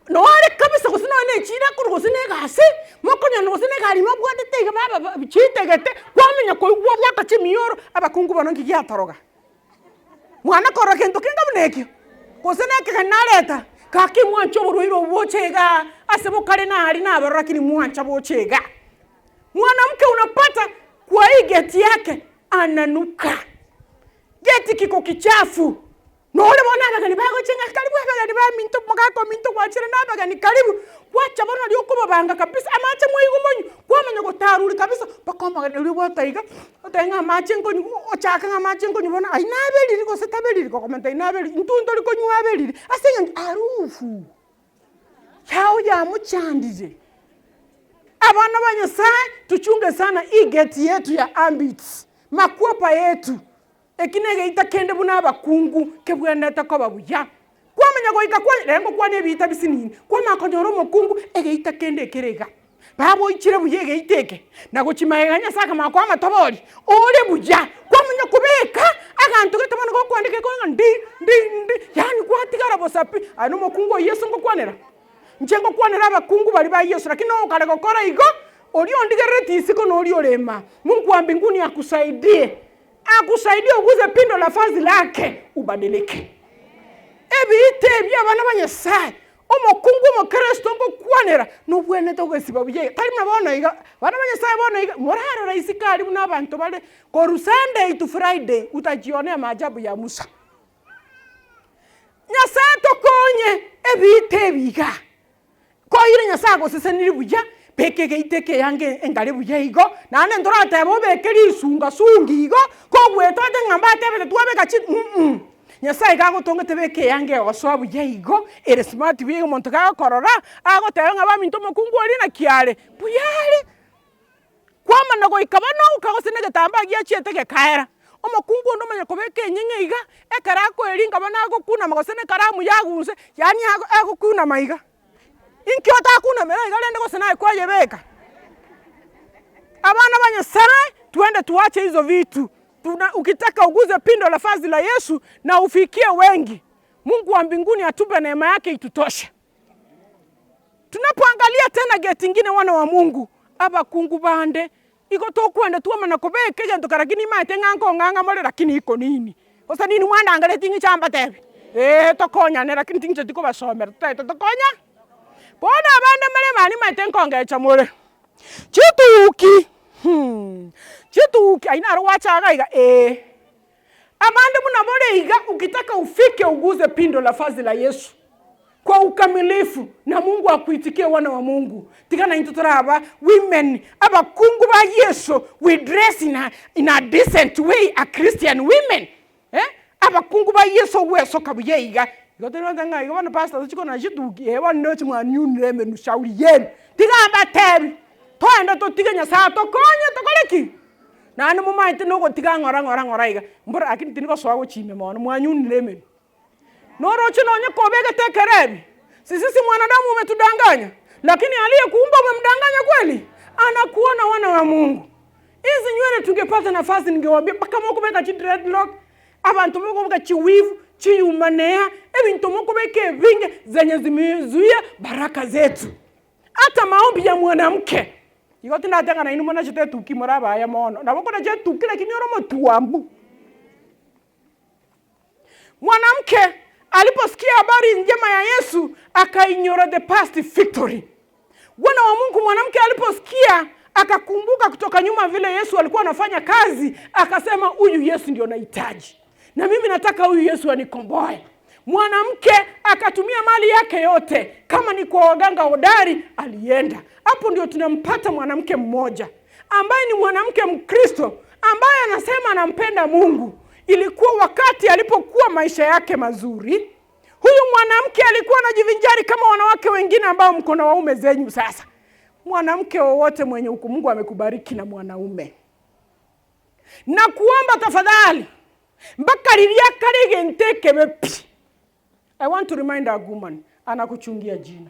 Noare kabisa gose nonya ne echira korwa gose na egasi, mokonyora gose na egari mobwatete iga baba ba chitegete, kwamanya koigwa obwate chimioro, abakungu bono nki giatoroga. Mwana korora gento kende buna ekio, gose na ekegeni nareta, gaki mwanche oborwaire obo boche igaa, ase bokare nari nabarora lakini mwancha boche igaa. Mwanamke unapata kwa hii geti yake ananuka, geti kiko kichafu. Nore bono abageni bagocha ng'a karibu abageni baminto, omogaka ominto gwachire na abageni karibu, gwacha bono riria okobabanga kabisa, amache mwaigwa monywe, kwamanya gotaruri kabisa mpaka omogeni oria obwate iga, otebe ng'a amache nkonywa ochake ng'a amache nkonywa bono aywo naberiri gose taberiri, gokomenta aywo naberiri, intwe ntori konywa aberiri, ase eng'encho harufu yao yamochandire. Abana ba Nyasaye tuchunge sana hii gate yetu ya ambits, makwapa yetu. Eki negeita kende buna abakungu kebwenerete koba buya. Kwamanya goika kwa rero ngokwana ebiita bisinini, kwamanya konyora omokungu egeita kende ekere iga. Baboichire buya egeita eke, na gochia magega Nyasae akamanya koa amatobori, ore buya, kwamanya kobeka aganto gete bono gokwandika ekore ng'a ndi ndi ndi, yaani gwatigara bosa pi. Aye na omokungu oyio Yeso ngokwanera? Inche ngokwanera abakungu baria ba Yeso, lakini nogokare gokora igo, oria ondigerereti isiko na oria ore maa. Mungu wa mbinguni akusaidie. Akusaidie oguze pindo la vazi lake ubadilike. Ebiita ebi abana ba Nyasaye, omokungu omokristo ngokwanera nobwenerete ogesiba buya iga, tari buna bono iga, abana ba Nyasaye bono iga, morarora isiko aria buna abanto bare korwa Sunday to Friday utajionea maajabu ya Musa. Nyasaye tokonye ebiita ebi iga. Koire Nyasae agosesenirie buya, beka egeita ekeyange engare buya igo, naende ntoratebe obeke risunga sungi igo, kogweta ote ng'a mbatebete twabeka chi mh, Nyasae iga agotongete beka eyange egosoa buya igo, ere smart buya igo omonto gagokorora, agoteba ng'a baminto omokungu oria naki are, buya are. Kwamana goika bono oka gose negetambaa giachiete gekaera, omokungu onde omanye kobeka enyeng'e iga, ekero akoeringa bono agokunama gose nekaramu yagunse, yaani ago agokunama iga. Inki otakunamera iga rende gose naye kwayebeka? Abana ba Nyasaye, twende tuache hizo vitu, tuna ukitaka uguze pindo la vazi la Yesu na ufikie wengi, Mungu wa mbinguni atupe neema yake itutoshe. Tunapoangalia tena geti ingine wana wa Mungu, abakungu bande, igo tokwenda twamana kobeka egento kara lakini nimanyete ng'a nkong'ang'a more lakini iko nini? Gose nini mwandangeretie ng'iche ambatebi? Eeh tokonyane lakini ting'incheti kobasomera totaete tokonya. Bono abande more mani nimanyete nkongecha more, chituki chituki aywo naro gwacha iga iga eeh. Abande buna bore iga ukitaka ufike uguze pindo la vazi la Yesu kwa ukamilifu na Mungu akuitikie wana wa Mungu. Tiga naintwe toraba women abakungu ba Yeso we dress in a, in a decent way a Christian women eh? Abakungu ba Yeso ogwesoka buya iga. Igo tori goteba ng'a igo bono pastor tochi kona chituki, eh bono ndoche mwanyunire emenwa shauri yenu. Tiga mbatebi, toende totige Nyasaye atokonye tokore ki? Naende momaete na ogotiga ng'ora ng'ora ng'ora iga, mbora lakini tindi gosoa gochia ime mono, mwanyunire emenwa. Noroche nonye kobegete ekerebi, sisisi mwanadamu umetudanganya, lakini aliyekuumba umemdanganya kweli? Anakuona wana wa Mungu. Hizi nywele tungepata nafasi ningewaambia mpaka mokobeka chi dreadlock, abanto mokobeka chi weave, chi human hair, ebinto mokobeka ebinge zenye zimezuia baraka zetu. Ata maombi ya mwanamke, igo tindateba ng'a nainwe monachete etuki more abaya mono, nabo okonacha etuki lakini ore omotuambu. Mwanamke aliposikia habari njema ya Yesu akainyora the past victory. Bwana wa Mungu, mwanamke aliposikia akakumbuka kutoka nyuma vile Yesu alikuwa anafanya kazi, akasema huyu Yesu ndio nahitaji, na mimi nataka huyu Yesu anikomboe. Mwanamke akatumia mali yake yote, kama ni kwa waganga hodari alienda. Hapo ndio tunampata mwanamke mmoja ambaye ni mwanamke Mkristo ambaye anasema anampenda Mungu. Ilikuwa wakati alipokuwa maisha yake mazuri, huyu mwanamke alikuwa anajivinjari kama wanawake wengine ambao mko na waume zenyu. Sasa mwanamke wowote mwenye huku Mungu amekubariki na mwanaume, na kuomba tafadhali mpaka riria karigente kebe pi. I want to remind our woman, anakuchungia jina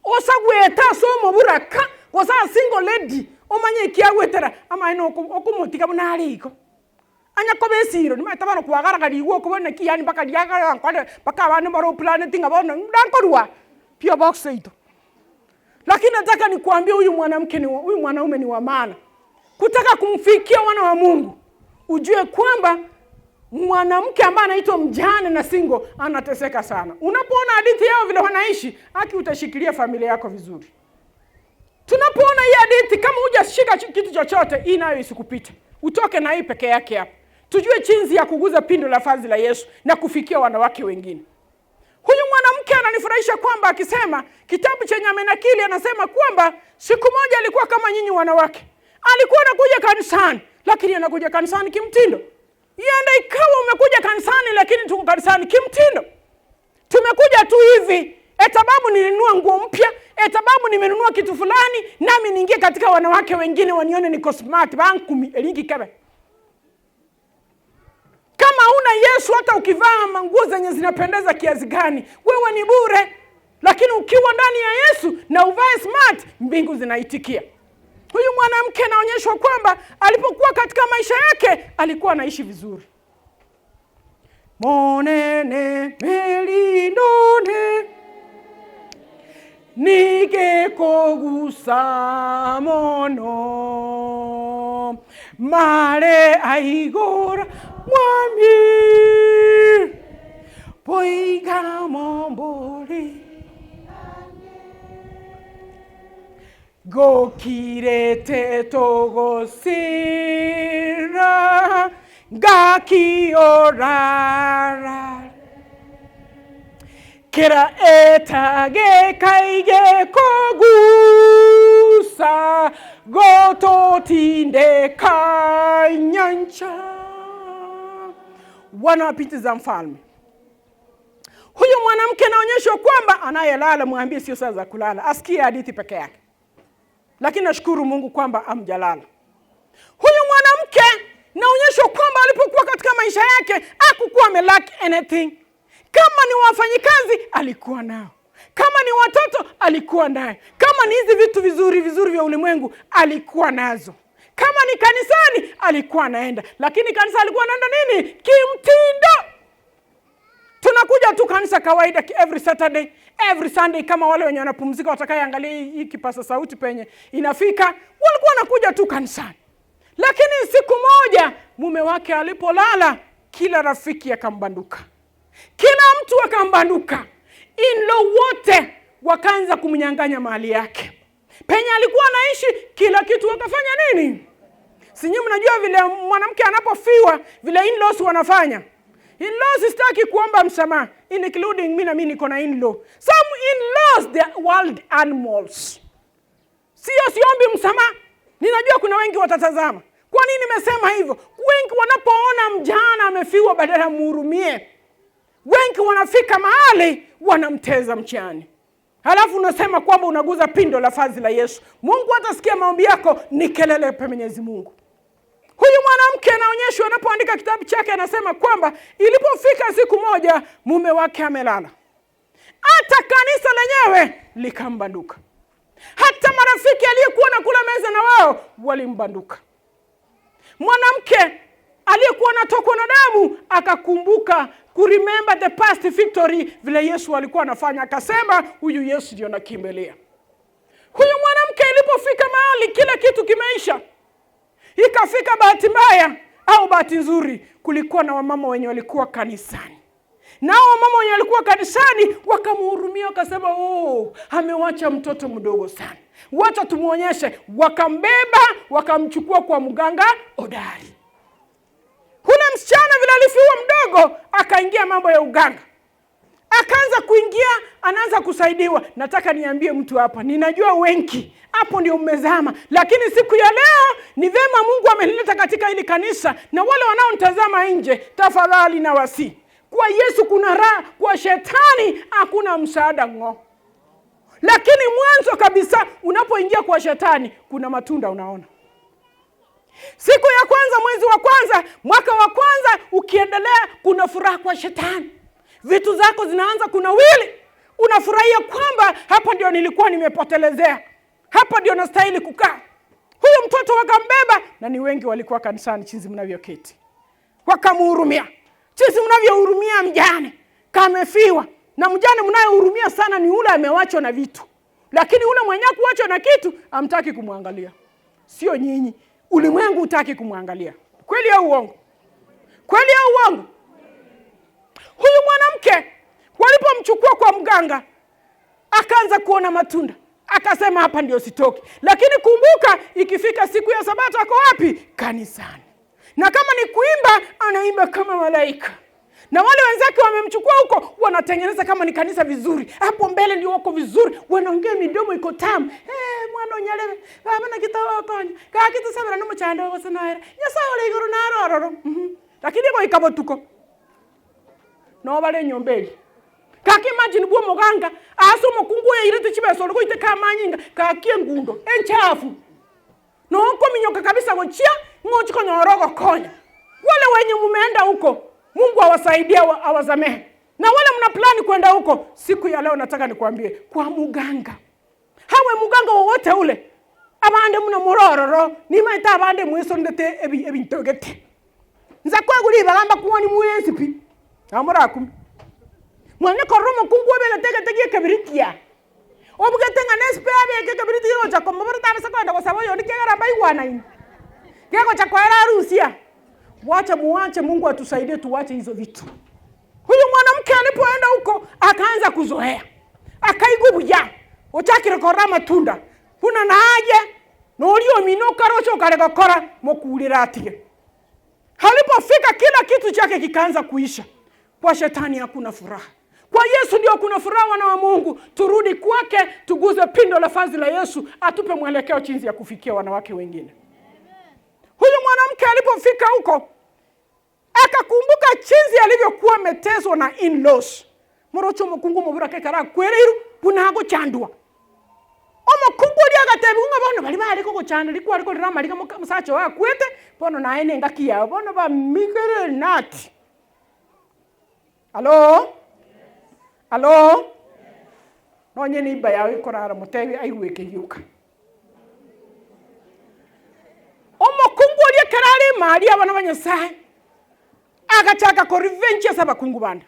osagwete ase omoburaka gose a single lady omanye eki agwetera amaene okomotiga buna are igo. Anya koba esiro nimanyete bono kwagaragariigwe okobua naki yaani mpaka riagara nkore mpaka abande mbare oplaneti ng'a bono ndankorwa P.O Box seito. Lakini nataka nikuambie huyu mwanamke ni huyu mwanaume ni wa maana. Kutaka kumfikia wana wa Mungu, ujue kwamba mwanamke ambaye anaitwa mjane na single anateseka sana. Unapoona hadithi yao vile wanaishi, haki utashikilia familia yako vizuri. Tunapoona hii hadithi, kama hujashika kitu chochote, hii nayo isikupite, utoke na hii peke yake hapa, tujue jinsi ya kuguza pindo la vazi la Yesu na kufikia wanawake wengine. Huyu mwanamke ananifurahisha kwamba akisema kitabu chenye amenakili, anasema kwamba siku moja alikuwa kama nyinyi wanawake, alikuwa anakuja kanisani, lakini anakuja kanisani kimtindo. Yenda ikawa umekuja kanisani, lakini tuko kanisani kimtindo, tumekuja tu hivi etababu nilinunua nguo mpya, etababu nimenunua kitu fulani, nami niingie katika wanawake wengine wanione niko smart bankumi elingi kebe. Kama huna Yesu, hata ukivaa manguo zenye zinapendeza kiasi gani, wewe ni bure. Lakini ukiwa ndani ya Yesu na uvae smart, mbingu zinaitikia. Huyu mwanamke anaonyeshwa kwamba alipokuwa katika maisha yake alikuwa anaishi vizuri. Monene melindone nikekogusa mono mare aigora mwami boiga mombori gokirete togosira ngakiorara kera etage kaige kogusa gototinde kanyancha. Wana wa binti za mfalme. Huyu mwanamke anaonyeshwa kwamba anayelala mwambie sio saa za kulala, asikie hadithi peke yake. Lakini nashukuru Mungu kwamba amjalala. Huyu mwanamke naonyeshwa kwamba alipokuwa katika maisha yake hakukuwa amelack anything. Kama ni wafanyikazi alikuwa nao, kama ni watoto alikuwa nayo, kama ni hizi vitu vizuri vizuri vya ulimwengu alikuwa nazo, kama ni kanisani alikuwa anaenda, lakini kanisa alikuwa anaenda nini? Kimtindo. Tunakuja tu kanisa kawaida every Saturday, every Sunday, kama wale wenye wanapumzika watakayeangalia hii kipasa sauti penye inafika, walikuwa wanakuja tu kanisani. Lakini siku moja mume wake alipolala, kila rafiki akambanduka, kila mtu akambanduka, in-law wote wakaanza kumnyang'anya mali yake. Penye alikuwa anaishi kila kitu wakafanya nini? Si nyinyi mnajua vile mwanamke anapofiwa vile in-laws wanafanya. In-laws sitaki kuomba msamaha, including mimi na mimi niko na in-law. Some in-laws they are wild animals. Sio siombi msamaha. Ninajua kuna wengi watatazama. Kwa nini nimesema hivyo? Wengi wanapoona mjana amefiwa, badala muhurumie. Wengi wanafika mahali wanamteza mchani, halafu unasema kwamba unaguza pindo la fazi la Yesu. Mungu hatasikia maombi yako, ni kelele pa Mwenyezi Mungu. Huyu mwanamke anaonyeshwa, anapoandika kitabu chake anasema kwamba ilipofika siku moja mume wake amelala, hata kanisa lenyewe likambanduka, hata marafiki aliyekuwa na kula meza na wao walimbanduka. Mwanamke aliyekuwa anatokwa na damu akakumbuka kuremember the past victory, vile Yesu alikuwa anafanya, akasema huyu Yesu ndio nakimbilia. Huyu mwanamke ilipofika mahali kila kitu kimeisha, ikafika bahati mbaya au bahati nzuri, kulikuwa na wamama wenye walikuwa kanisani nao wamama wenye walikuwa kanisani wakamhurumia, wakasema oh, amewacha mtoto mdogo sana, wacha tumwonyeshe. Wakambeba wakamchukua kwa mganga hodari. Hule msichana vile alifiwa mdogo, akaingia mambo ya uganga, akaanza kuingia, anaanza kusaidiwa. Nataka niambie mtu hapa, ninajua wengi hapo ndio mmezama, lakini siku ya leo ni vema Mungu amenileta katika hili kanisa, na wale wanaonitazama nje, tafadhali na wasi kwa Yesu kuna raha, kwa shetani hakuna msaada ng'o. Lakini mwanzo kabisa unapoingia kwa shetani kuna matunda unaona. Siku ya kwanza, mwezi wa kwanza, mwaka wa kwanza, ukiendelea, kuna furaha kwa shetani, vitu zako zinaanza kunawili, unafurahia kwamba hapa ndio nilikuwa nimepotelezea, hapa ndio nastahili kukaa. Huyu mtoto wakambeba, na ni wengi walikuwa kanisani chinzi mnavyoketi, wakamhurumia jinsi mnavyohurumia mjane kamefiwa. Na mjane mnayehurumia sana ni ule amewachwa na vitu, lakini ule mwenye kuachwa na kitu amtaki kumwangalia. Sio nyinyi, ulimwengu hutaki kumwangalia. Kweli au uongo? Kweli au uongo? Huyu mwanamke walipomchukua kwa mganga, akaanza kuona matunda, akasema hapa ndio sitoki. Lakini kumbuka, ikifika siku ya Sabato ako wapi? Kanisani na kama ni kuimba anaimba kama malaika, na wale wenzake wamemchukua huko, wanatengeneza kama ni kanisa vizuri, hapo mbele ndio wako vizuri, wanaongea midomo iko tamu. Hey, mwana onyalebe baba na kitawokonya kakitusabira nomochando gosenoera nyasaye ore igoro narororo mm -hmm. Lakini goika botuko nobare enyomba eria kaki imagine bwa omoganga ase omokungu oyo airete chibesa ore goiteka amanyinga kaki engundo enchafu Nokominyoka kabisa gochia ng'ochi konyora ogokonya. Wale wenye mumeenda huko, Mungu awasaidie awasamehe. Na wale mna plani kwenda huko, siku ya leo nataka nikwambie kwa muganga. Hawe muganga wowote ule. Abande muna murororo, nimaete abande mwesondete ebi ebinto gete. Nza kwegura ribaga mbakuoni mwensi pi. Nabo morakume. Mwanye korora omokungu obegete egete gi'ekebiritia. Obugete ng'a nesipe abeke ekebiriti kegocha komobora tabasa kogenda gosaba oyonde ekiagera mbaigwanaine. Kegocha koera arusia. Wacha muwache Mungu atusaidie tuwache hizo vitu. Huyu mwanamke alipoenda huko akaanza kuzoea. Akaigwa buya. Ochakire korora amatunda. Buna naye noria omino okaroche okare gokora mokurere atige. Alipofika kila kitu chake kikaanza kuisha. Kwa shetani hakuna furaha. Kwa Yesu ndio kuna furaha, wana wa Mungu. Turudi kwake, tuguze pindo la fazi la Yesu, atupe mwelekeo jinsi ya kufikia wanawake wengine. Huyu mwanamke alipofika huko akakumbuka jinsi alivyokuwa ameteswa na in-laws. Moroche omokungu omobura kekara akwereiru buna agochandwa. Omokungu oria agatebiwa ng'a bono baria bare kogochanda riria kware korera amariga moka omosacha oo akwete, bono naye na engaki yao, bono bamigere nati. Alo? Alo? Nonye neighbour yao ekorara motebie aigwe ekegioka. Omokungu oria ekero are emari abana ba Nyasaye, agachaka korevenge ase abakungu bande.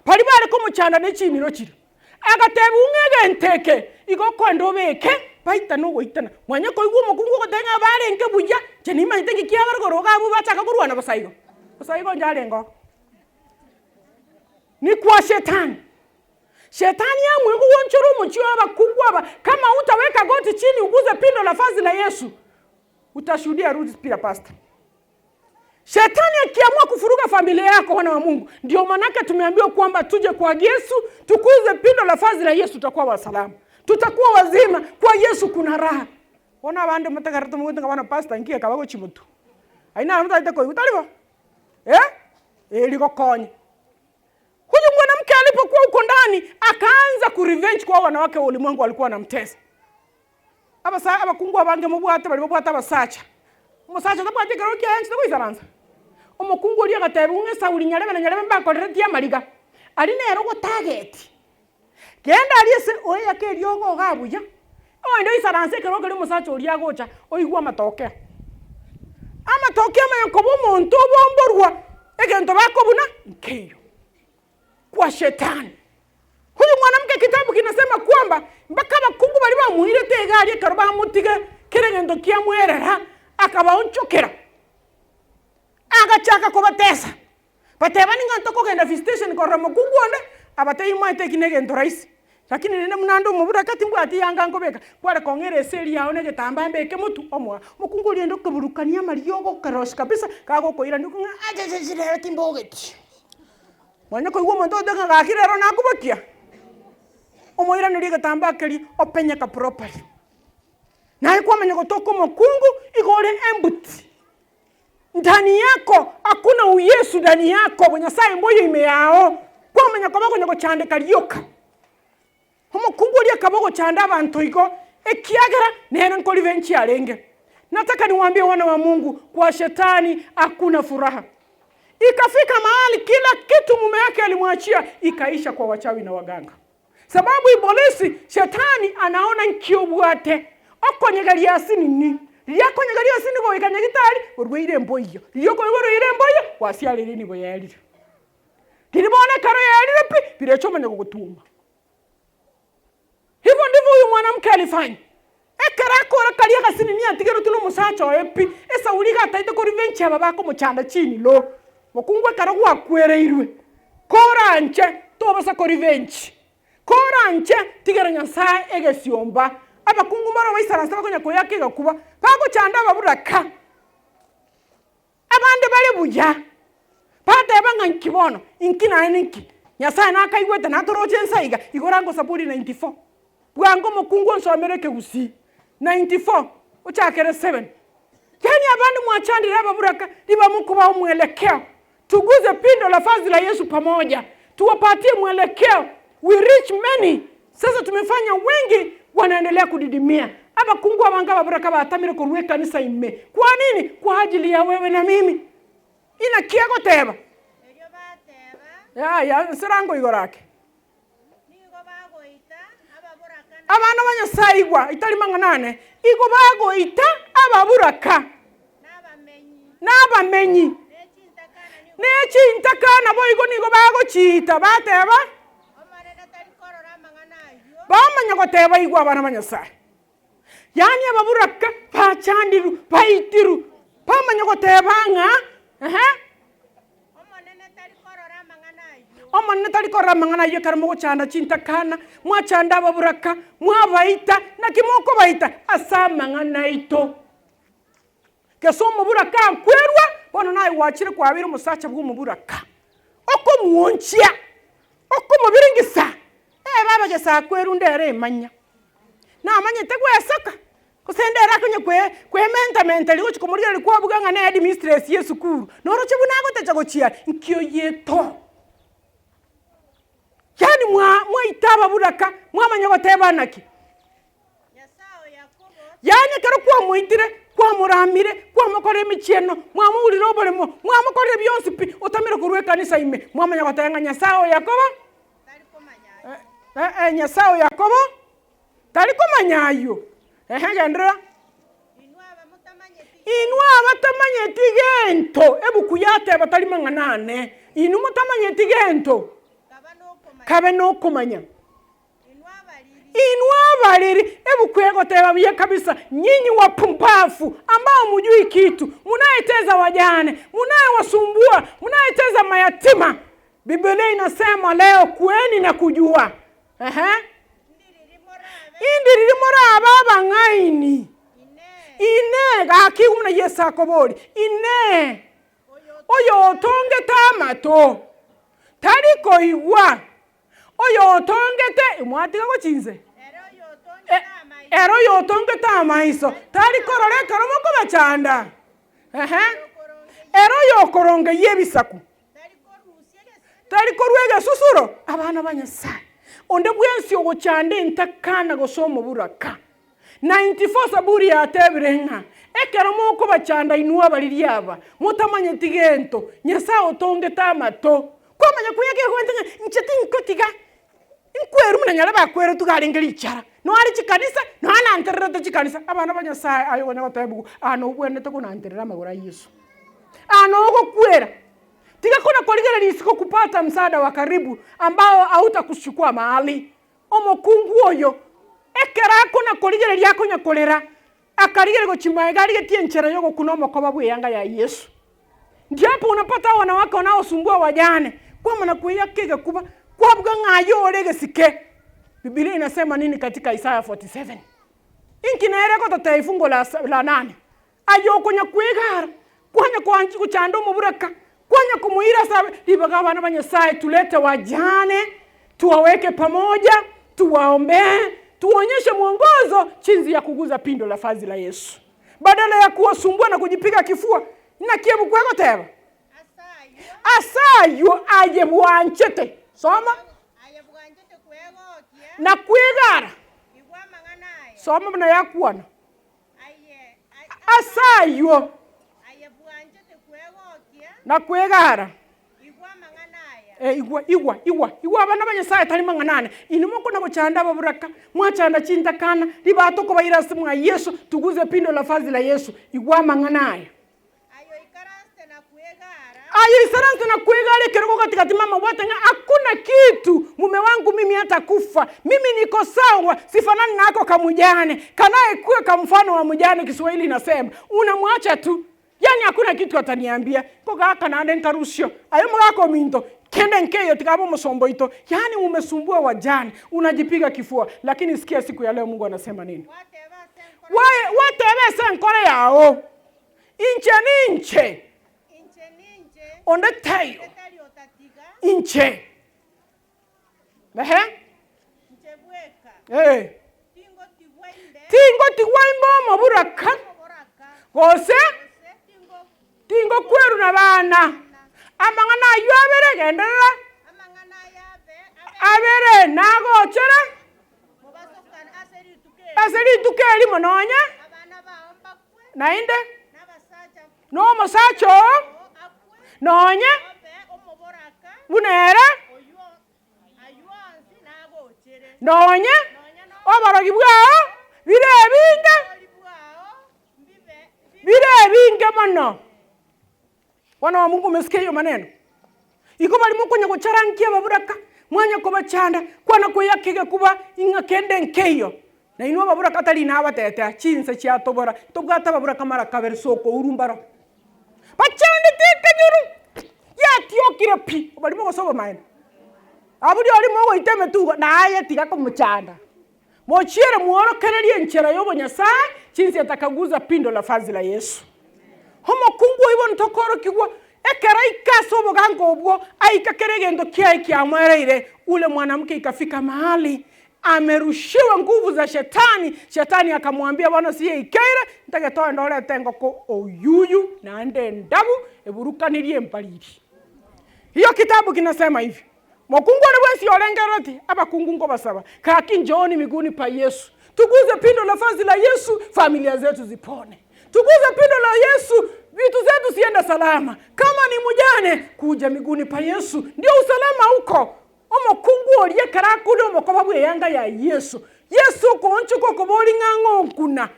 Baria bare komochanda ne chimiro chiria. Agatebiwa ng'a egento eke igo okoenda obeke, baitane ogoitana. Mwanya koigwa omokungu ogoteba ng'a barenge buya, inche nimanyete ng'iki kiabare korwa iga abwo bachaka korwana bosa igo. Bosa igo inche arenge oo. Ni kwa shetani. Shetani amwe goonchora omochie o abakungu aba, kama hutaweka goti chini uguze pindo la vazi la Yesu, utashuhudia Ruth pia pastor. Shetani akiamua kufuruga familia yako, wana wa Mungu, ndio manake tumeambiwa kwamba tuje kwa Yesu, tukuze pindo la vazi la Yesu, tutakuwa wasalama, tutakuwa wazima. Kwa Yesu kuna raha. Bono abande motegererete mogote ng'a bono pastor nki ekaba gochia motwe. Aye naro motagete koigwa, tari bo? Eh? Eri gokonya. Huyu Shetani akaanza ku revenge kwa wanawake wa ulimwengu walikuwa wanamtesa. Abasa abakungu abange mobwate baria babwate abasacha. Omosacha tabwati ekerogo kiaye anchete goisaransa. Omokungu oria agatebiwa ng'a Sauli nyarebe na nyarebe mbakoreretie amariga. Aria nere ogotageti. Genda aria ase oeyake eriogo igaa buya, ogende oisaranse ekerogo keria omosacha oria agocha oigwe amatokeo. Amatokeo amaya koba omonto obomborwa egento bakobuna nkeiyo. Kwa shetani. Huyu mwanamke kitabu kinasema kwamba mpaka abakungu baria bamoirete egari ekero bamotiga kera egento kiamwerera akabaonchokera agachaka kobatesa. Batebani ng'a ntokogenda visitation korora omokungu onde, abatebie moete eki negento rahisi. Lakini rende buna ande omoburaka timbwati yanga nkobeka, kware kong'era eseri yao na egetambaa mbeke motwe, omoa. Omokungu oria rende okeburukania amariogo okerosia kabisa, kagokoirania okong'a achachacha rero timbogeti. Nonya koigwa omonto ogoteba ng'a gaki rero nakobokia, omoiranerie egetambaa keria openyeka properly. Naye kwamanya gotoka omokungu, igo ore empty. Ndani yako hakuna uyesu ndani yako, obonyasae mboyo ime yao, kwamanya koba okonya gochandeka rioka. Omokungu oria akaba ogochanda abanto igo, ekiagera nere nkorivenchi arenge. Nataka niwaambie wana wa Mungu, kwa shetani hakuna furaha. Ikafika mahali kila kitu mume yake alimwachia ikaisha kwa wachawi na waganga. Sababu ibolisi, shetani anaona nki obwate, okonyegeria ase nini? Riria akonyegeria ase nini goika nyagitari, orwaire emboiyo. Riria okoigwa orwaire emboiyo, gwasiareire nigo yaerire. Riria bono ekero yaerire pi, birecha omanye gogotuma. Hivyo ndivyo huyu mwanamke alifanya. Ekero akora karia agasinini atigeretwe nomosacha oye pi, Esauli iga ataete korivenge aba bakomochanda chinilo. Mokungu ekero gwakwereirwe, koranche tobasa korivenge, koranche tigera Nyasae egesiomba. Abakungu mbaro baisaranse bakonya koyaka egakuba, bagochanda ababuraka. Abande bare buya, bateba ng'a inki bono, inki naende inki? Nyasae nakaigwete natoroche ense iga, igoro ango Zaburi 94. Bwango omokungu onsomere ekegusii 94 ochakere 7. Yaani abande mwachandire ababuraka riba mokobaa omwelekeo. Tuguze pindo la vazi la Yesu pamoja, tuwapatie mwelekeo, we reach many. Sasa tumefanya wengi wanaendelea kudidimia. Abakungu abange ababuraka batamire korwa ekanisa ime. Kwa nini? Kwa ajili ya wewe na mimi. Inaki egoteba? Erio bateba, Yaya, nserango igoro ake. Nigo bagoita ababuraka na Abana ba Nyasae igwa, itari mang'ana ane, igo bagoita ababuraka nabamenyi, nabamenyi, ne chintakana nigo ne chintakana boigo nigo bagochiita, bateba, Omonene tari korora amang'ana ayio. Bamanya goteba igwa abana ba Nyasae. Yaani ababuraka bachandirwe, baitirwe, bamanya goteba ng'a ehe. Omonene tari korora amang'ana ayio. Omonene tari korora amang'ana ayio ekero mogochanda chintakana, mwachanda ababuraka, mwabaita, naki mokobaita? Ase amang'ana aito. Gese omoburaka akwerwa, bono naye gwachire kwabeire omosacha bw'omoburaka, okomwonchia, okomobiringisa, ee baba gese akwerwa ndere emanya. Namanyete gwesoka, gose ndere akonye kwe kwementamentaria gochia komorigereria kwabuga ng'a ne headmistress ya esukuru, noroche buna agotecha gochia are, nki oyeto? Yaani mwa mwaita ababuraka, mwamanya goteba naki? Yaani ekero kwamoitire, kwamoramire, kwamokorera emichieno, mwamourire oboremo, mwamokorire bionsi pi, otamire korwa ekanisa ime, mwamanya goteba ng'a Nyasae o Yakobo, eh, eh, Nyasae o Yakobo tari komanya ayio. Ehe, genderera. Inwe abatamanyeti gento, ebuku yateba tari mang'ana ane, inwe motamanyeti gento, kabe nokomanya. Inwe abariri, ebuku egoteba buya kabisa, nyinyi wapumbafu ambao mujui kitu, munayeteza wajane, munayewasumbua, munayeteza mayatima. Biblia inasema leo kueni na kujua. Ehe. Indi riria morabe abang'aini. Inee, gaki buna Yeso akoboria, Inee, oyotongete amato tari koigwa? Oyotongete, mwatiga gochia inse? Ere oyotongete amaiso tari korora ekero mokobachanda? Ehe. Ere oyokorongeyia ebisaku tari korua egesusuro? Abana ba Nyasae. Onde bwensi ogochanda entakana gose omoburaka. 94 Saburi yatebire ng'a ekero mokobachanda inwe abariri aba, motamanyeti gento, Nyasae otongete amato. Kwamanya kweyaka egwente ng'a inche tinkotiga nkweru buna nyarebe akweretwe iga arenge richara. Nonya are chikanisa, nonya nantererete chikanisa. Abana ba Nyasae aye okonya gotebiwa, aa nobwenerete konanterera amagoro a Yeso. Aa nogokwera. Tiga kona korigereria isiko kupata msaada wa karibu ambao hautakuchukua mahali. Omokungu oyo ekero akona korigereria akonya korera, akarigereria gochia magega arigetie enchera yogokuna omokoba bw'eyanga ya Yeso. Ndipo unapata wanawake wanaosumbua wajane, kwamana kweyaka egekuba, kwabuga ng'a aye ore egesike. Bibilia inasema nini katika Isaya 47? Inki nere egototebia ifungo la la nane? Aye okonya kwegara, kwanya koanchi gochanda omoburaka, kwanya komoira ase abe ribaga abana ba Nyasaye tulete wajane, tuwaweke pamoja, tuwaombee, tuwaonyeshe mwongozo chinzi ya kuguza pindo la fazi la Yesu, badala ya kuwasumbua na kujipiga kifua. Naki ebuku egoteba? Ase Ase ayio aye bwanchete, soma, Aye bwanchete kwegokia, na kwegara, igwa amang'ana aya. soma buna yakwana. Ase ayio na kwegara, eh, igwa, igwa, igwa, igwa abana ba Nyasaye tari mang'ana ane. Inwe mokona gochanda ababuraka, mwachanda chintakana, ribato kobaira ase mwa Yeso, tuguze pindo la vazi la Yesu. Igwa amang'ana aya. Aye isaranse na kwegara ekerogo gatigati mama obwate ng'a hakuna kitu mume wangu mimi hata kufa mimi niko sawa sifanani na ako kamujane kanaye kuwa kamfano wa mjane Kiswahili inasema unamwacha tu yani hakuna kitu ataniambia kogaka naende nkarusio aye omogaka ominto kende nkeyo tiga abe omosomba oito yani umesumbua wajane unajipiga kifua lakini sikia siku ya leo Mungu anasema nini Wae wateba ase enkoro yao inche ninche onde taiyo inche ehe eh tingotigwa imbe omoburaka gose tingokwerwa na bana amang'ana aywo abere genderera abere nagochera ase rituko erimo nonya naende na omosacha oo nonye buna ere nonye oborogi bwao bire ebinge bire ebinge mono. Bono wa Mungu umesikia hiyo maneno? Igo baria mokonya gocharankia ababuraka, mwanya kobachanda, kwana koyaka egekuba ing'a kende nkeiyo. Na inwe ababuraka tari nabatetea, chinse chiatobora, tobwate ababuraka mara kabere sokouru mbaro. Bachandete ekenyoro, yatiokire pi, baria mogose obomaene. Abwo rirorio mogoita emetugo, naye tiga komochanda. Mochiere mworokererie enchera y'obonyasae, chinse etakaguza pindo la vazi la Yesu. Omokungu oyio bono tokorokigwa, ekero aika ase obogango obwo, aika kera egento kiaye kiamoereire, ule mwanamke ikafika mahali amerushiwa nguvu za shetani, shetani akamwambia bono siyaikeire, ntagete ogende orete engoko oyuyu naende endabu eburukanirie empariri. Hiyo kitabu kinasema hivi. Mokungu ore bwensi orengerereti abakungu nkobasaba, gaki njooni miguuni pa Yesu, tuguze pindo la vazi la Yesu, familia zetu zipone. Tuguze pindo la Yesu, vitu zetu ziende salama. Kama ni mjane, kuja miguuni pa Yesu, ndio usalama uko. Omokungu oria ekero akure omokoba bw'eyanga ya Yesu, Yesu okoonchoka okobori ng'a ng'o nkuna.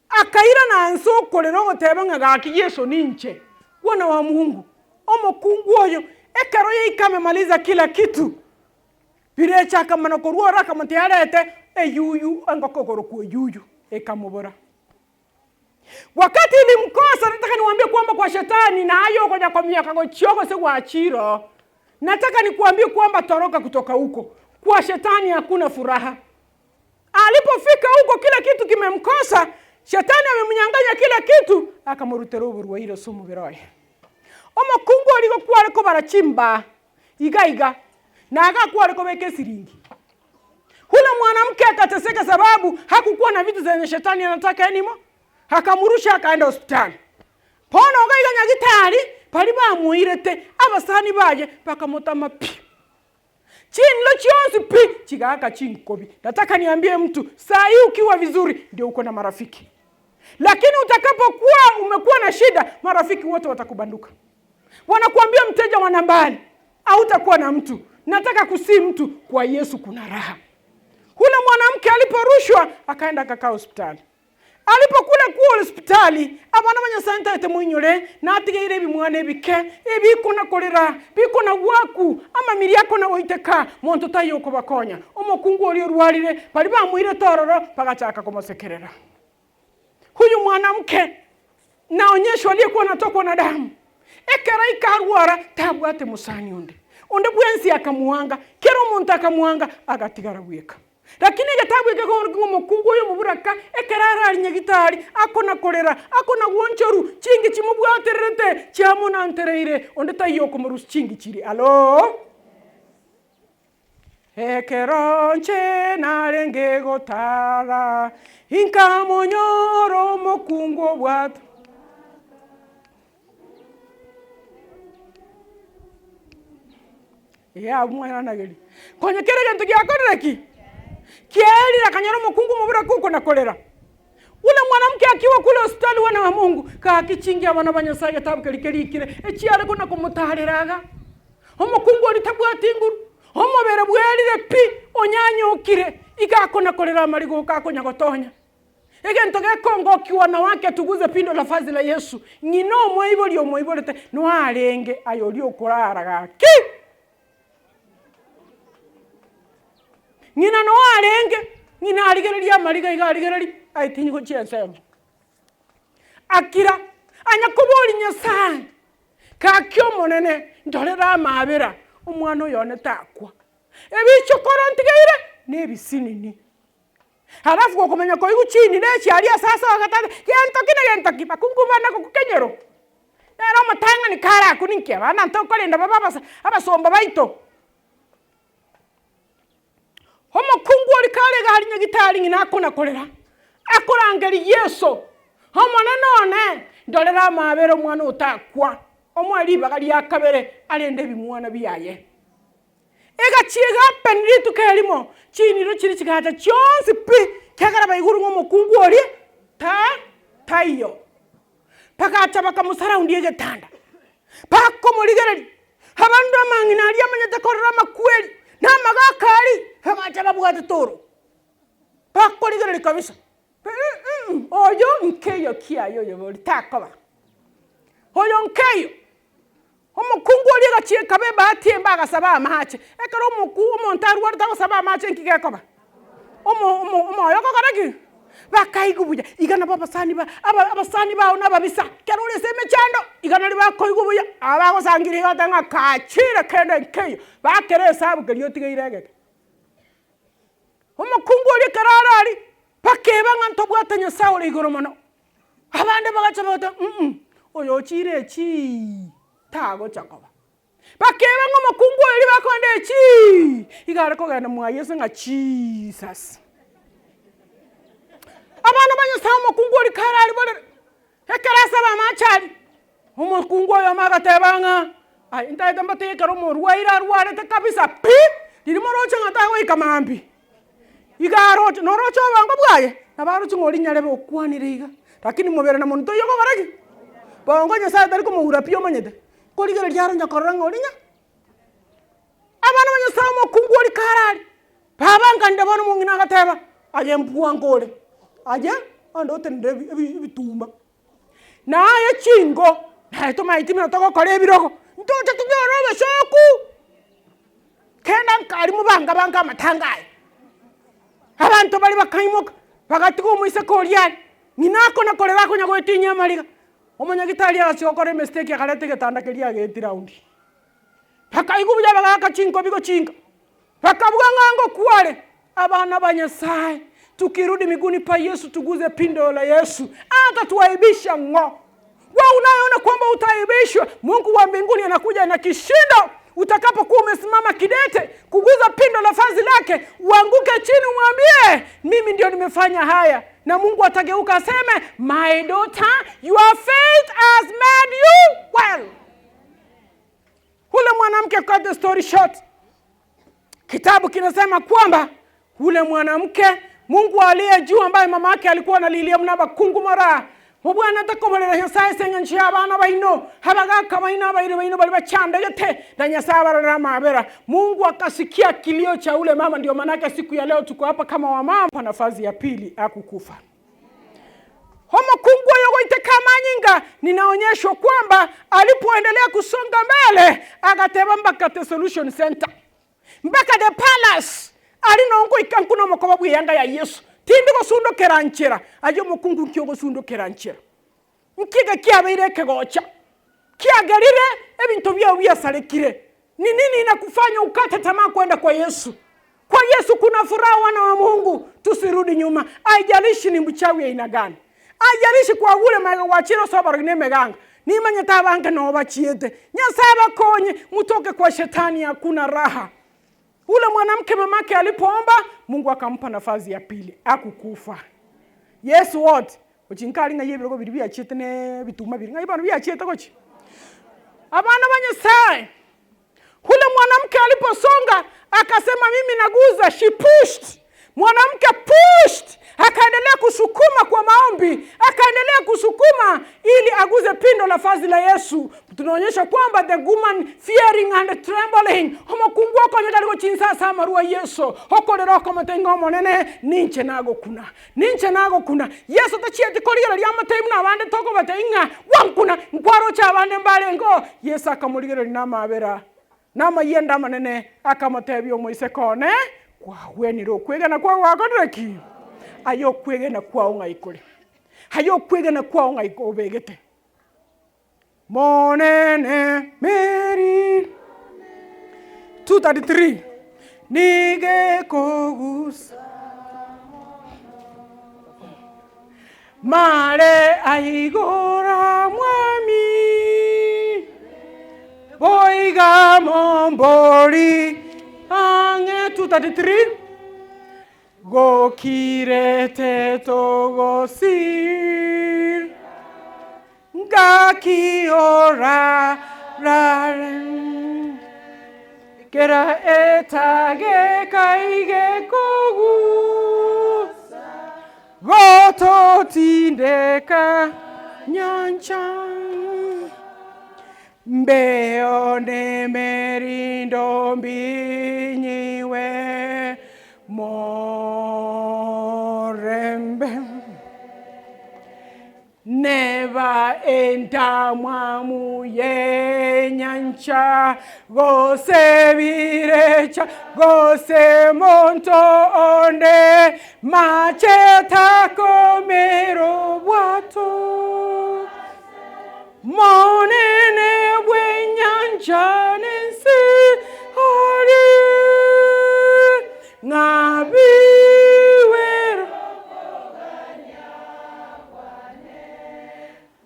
Akaira na nse okorera ogoteba ng'a gaki Yeso ninche, Bwana wa Mungu. Omokungu oyo ekero yaika amemaliza kila kitu, birecha akamana korwa oro akamotebia arete eyuyu engoko ekorokwa eyuyu ekamobora. Wakati ilimkosa, nataka niwaambie kwamba kwa shetani naye okonya komiaka gochia gose gwachire oo. Nataka nikuambie kwamba toroka kutoka huko. Kwa shetani hakuna furaha. Alipofika huko kila kitu kimemkosa, shetani amemnyang'anya kila kitu, akamorutera oborwaire ase omobere oye. Omokungu oria igo kware kobara chimbaa iga iga, na iga kware kobeka esiringi. Ule mwanamke akateseka sababu hakukuwa na vitu zenye shetani anataka anymore. Akamurusha akaenda hospitali. Bono iga iga nyagitari, baria bamoirete abasani baye bakamotama pi. Chinlo chionsi pi chigaaka chinkobi. Nataka niambie mtu saa hii ukiwa vizuri ndio uko na marafiki, lakini utakapokuwa umekuwa na shida, marafiki wote watakubanduka. Wanakuambia mteja wa nambari, hautakuwa na mtu. Nataka kusii mtu, kwa Yesu kuna raha. Hule mwanamke aliporushwa akaenda akakaa hospitali alipokula kuwa hospitali abana ba Nyasaye ntaete moinyore natigeire ebimwana ebike ebikona korera bikona gwaku amamiri akona goiteka monto taiyo okobakonya. Omokungu oria orwarire baria bamoirete ororo bagachaka komosekerera. Huyu mwanamke naonyeshwa aliyekuwa anatokwa na damu ekero aika arwara tabwate mosani onde onde bwensi akamoanga kera omonto akamoanga agatigara bweka. Lakini egetabu eke gekobora ng'a omokungu oyo omoburaka, ekero arare nyagitari, akona-korera, akona-gwonchoru, chingi chimobwatererete chiamonantereire, onde taiyo okomorusia chingi chiria. Alo! Ekero nche narenge gotara, inkamonyora omokungu obwate. Ee, abwo mwairanageria. Konya kera egento giakorire ki? Kiaerire, akanyora omokungu omoboraka okona korera. Buna mwanamke akiwa kule hospitali wana wa Mungu, gaki chingi abana ba Nyasaye egetabu keria kerikire, echiare kona komotaarera iga. Omokungu oria tabwati nguru, omobere bwerire pi, onyanyokire, iga akona korera amariga oka akonya gotonya. Egento gekongokiwa na wake tuguze pindo la vazi la Yesu, ng'ina omoibori omoiborete noarenge aye oria okorara gaki. Ng'ina noarenge, ng'ina arigereria amariga iga arigereria, aye tinyi gochia ensemo. Akira, anya koboria Nyasaye, gaki Omonene, ndorera amaabera, omwana oyo one takwa. Ebichokoro ntigeire, nebisinini. Halafu gokomanya koigwa chinira echi aria ase ase ogatebe, gento ki na gento ki, bakungu bana gokukenyerwa. Nere omotang'ani kare akwo ninki abana ntokorenda babe abasa abasomba baito. Omokungu oria kare iga aria nyagitari ng'ina akona korera, akorangeria Yeso, Omonene one, ndorera amaabera omwana otakwa, omoe ribaga ria kabere arende ebimwana biaye. Egachia egapeni rituko erimo, chiniro chiria chigacha chionsi pi, ekiagera baigure ng'a omokungu oria ta taiyo. Bagacha bakamosaraundia egetanda, bakomorigereria, abanto amang'ina aria amanyete korora amakweri, na amagaka aria, bagacha babwatete oro, bakorigereria kabisa, oyo nkeiyo kiaye oyo bori takoba, oyo nkeiyo. Omokungu oria agachia ekaba ebahati embe agasaba amache. Ekero omoku omonto arwarete agosaba amache nki gekoba? Omo omo omoyo ogokora ki? Bakaigwa buya, iga nabo abasani ba aba abasani bao na ababisa, ekero ore ase emechando, iga nario bakoigwa buya, aba bagosangereria iga bagoteba ng'a kachire kende nkeiyo, bakera esabu keria otigeire egeke. Omokungu oria ekero are aria, bakeba ng'a ntobwate Nyasaye ore igoro mono. Abande bagacha bagoteba mm oyo ochiire echii tagocha koba. Bakeba ng'a omokungu oyo riria bakoenda echii, iga are kogenda mwa Yeso ng'a Jesus. Abana ba Nyasaye omokungu oria kare aria borere, ekero asaba amache aria, omokungu oyomo agateba ng'a aye ntagete mbatebie ekero omorwaire arwarete kabisa pi, riria moroche ng'a tagoika mambia. Iga aroche, noroche obongo bwaye, nabo aroche ng'a oria nyarebe okwanire iga, lakini mobere na monto toiyo ogokora ki? Bongo Nyasaye tari komoura pi omanyete, korigereria aronya korora ng'a oria nya. Abana ba Nyasaye omokungu oria kare aria, babanganire bono omong'ina agateba, aye mbwango ore, aye onde otenenere ebi ebi ebituma, na aye chingo, naye tomaeti buna togokora ebirogo, ntoche tonyore obosoku. Kenda nkari mobanga bange amatanga aya. Abanto baria bakaimoka, bagatiga omoiseke oria are, ng'ina akona korera akonya goetinyia amariga. Omonyagitari agachia gokora emistake akareta egetanda keria ageeti round. Bakaigwa buya bagaaka chinkobi gochinka, bakabua ng'a ngokwa are. Abana ba Nyasaye, tukirudi miguuni pa Yesu tuguze pindo la Yesu, atatuaibisha ng'o? Wewe unayeona kwamba utaaibishwa, Mungu wa mbinguni anakuja na kishindo. Utakapokuwa umesimama kidete kuguza pindo la vazi lake, uanguke chini, umwambie mimi ndio nimefanya haya, na Mungu atageuka aseme, my daughter, your faith has made you well. Ule mwanamke, cut the story short, Kitabu kinasema kwamba ule mwanamke Mungu aliye juu ambaye mama yake alikuwa analilia muna abakungu mora mobwanete koborera Nyasaye ase eng'encho y'abana baino, abagaka baino, abairi baino baria bachandegete, na Nyasaye abarorere amabera. Mungu akasikia kilio cha ule mama, ndio manake siku ya leo tuko hapa kama wamama. Pa nafasi ya pili hakukufa. Omokungu oyo goiteka amanyinga, ninaonyeshwa kwamba alipoendelea kusonga mbele agateba mpaka the solution center mpaka the palace ari nongoika nkuna omokoba bw'eyanga ya Yesu tindi gosundokera nchera aye omokungu nki ogosundokera nchera nki eke kiabeire ekegocha kiagerire ebinto biao biasarekire ni nini inakufanya ukate tamaa kwenda kwa Yesu kwa Yesu kuna furaha wana wa Mungu tusirudi nyuma haijalishi ni mchawi aina gani haijalishi kwagure magega gwachire ase obarogi na emeganga nimanyete abange noo bachiete Nyasaye abakonye mutoke kwa shetani hakuna raha Ule mwanamke mamake alipoomba Mungu akampa nafasi ya pili hakukufa Yesu wote Gochi nkare ng'ai ebirogo biria biachiete ne ebituma biria ng'ai bono biachiete gochi Abana ba Nyasaye Ule mwanamke aliposonga akasema mimi naguza, she pushed. Mwanamke pushed, akaendelea kusukuma kwa maombi, akaendelea kusukuma ili aguze pindo la vazi la Yesu. Tunaonyesha kwamba the woman fearing and trembling, omokungu okonyeka ari gochinsa ase amarwa Yesu, okorera okomotebia ng'a Omonene ninche nagokuna, ninche nagokuna. Yeso tachieti korigereria amotebi buna abande tokobatebia ng'a gwankuna, nkwaroche abande mbarenge oo. Yeso akamorigereria namabera, namayianda amanene, akamotebia omoiseke one, kwagwenire okwegena kwao gwakorire ki? Aye okwegena kwao ng'ai kore? Aye okwegena kwao ng'ai obegete? Monene Meri 233 Nigekogusa Mare aigora mwami Boiga mombori ang'e 233 Gokirete togosir Ngaki orarare Kera etageka igekogusa Gototindeka nyancha Mbeo nemerindo mbinyiwe Morembe Neba endamwamu y'enyancha, gose birecha, gose monto onde, mache takomera obwato. Monene bw'enyancha nense are ng'abiwera.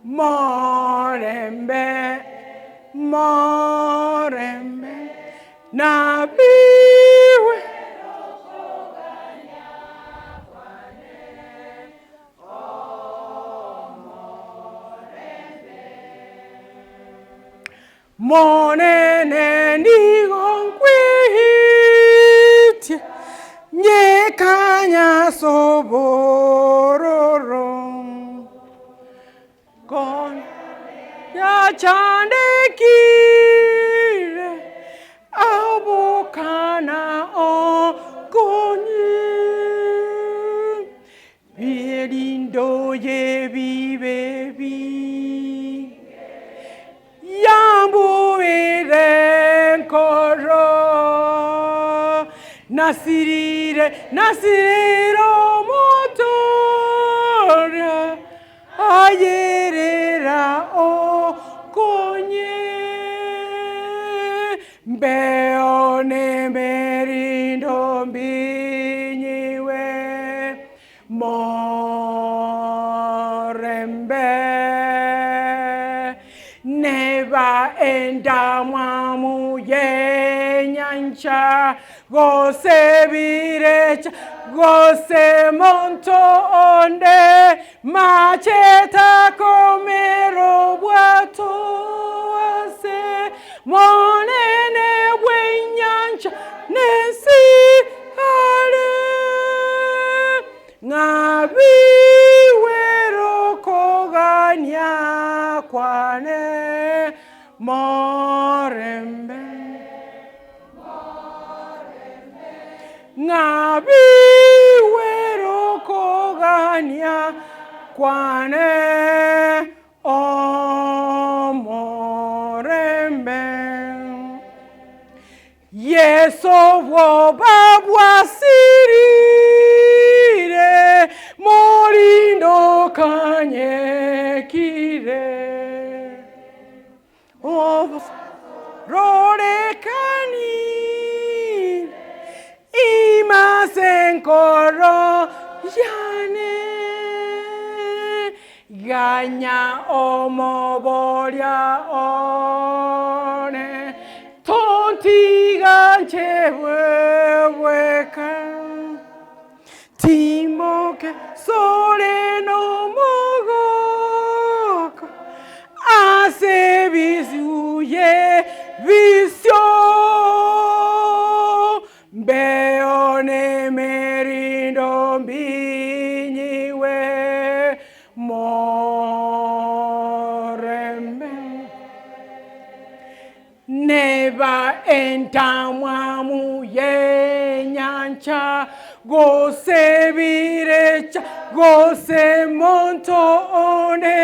Morembe, morembe, nabiwe. Monene nigo nkwehitie, nyekanya ase obororo. Konya yachandekire, abokana okonye. Bierindo y'ebibe bi yambuire nkoro nasirire nasirire omotoria ayerera okonye mbeo nemerindo mbinyiwe Morembe neba endamwamu y'enyancha gose birecha gose monto onde mache takomera obwato ase monene bw'enyancha nensi. kwane morembe. Ng'a biwere okogania kwane omorembe. Yeso bwoba bwasirire, morindo kanyekire. Rorekani imase enkoro yane, ganya omoboria one, tontiga nche bweka. Timoke sore nomogoko ase ebisuye bisio, mbeo nemerindo mbinyiwe morembe. Neba entamwamu y'enyancha, gose birecha, gose monto one,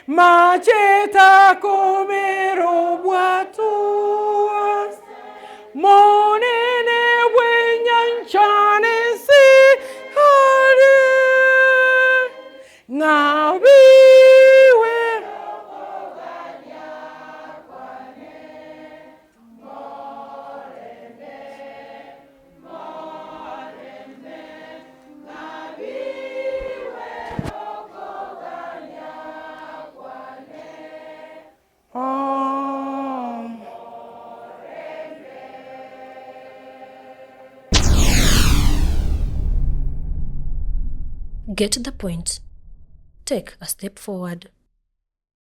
macheta komero bwatu, monene bw'enyancha nensi are, ng'abiwe. Get the point. Take a step forward.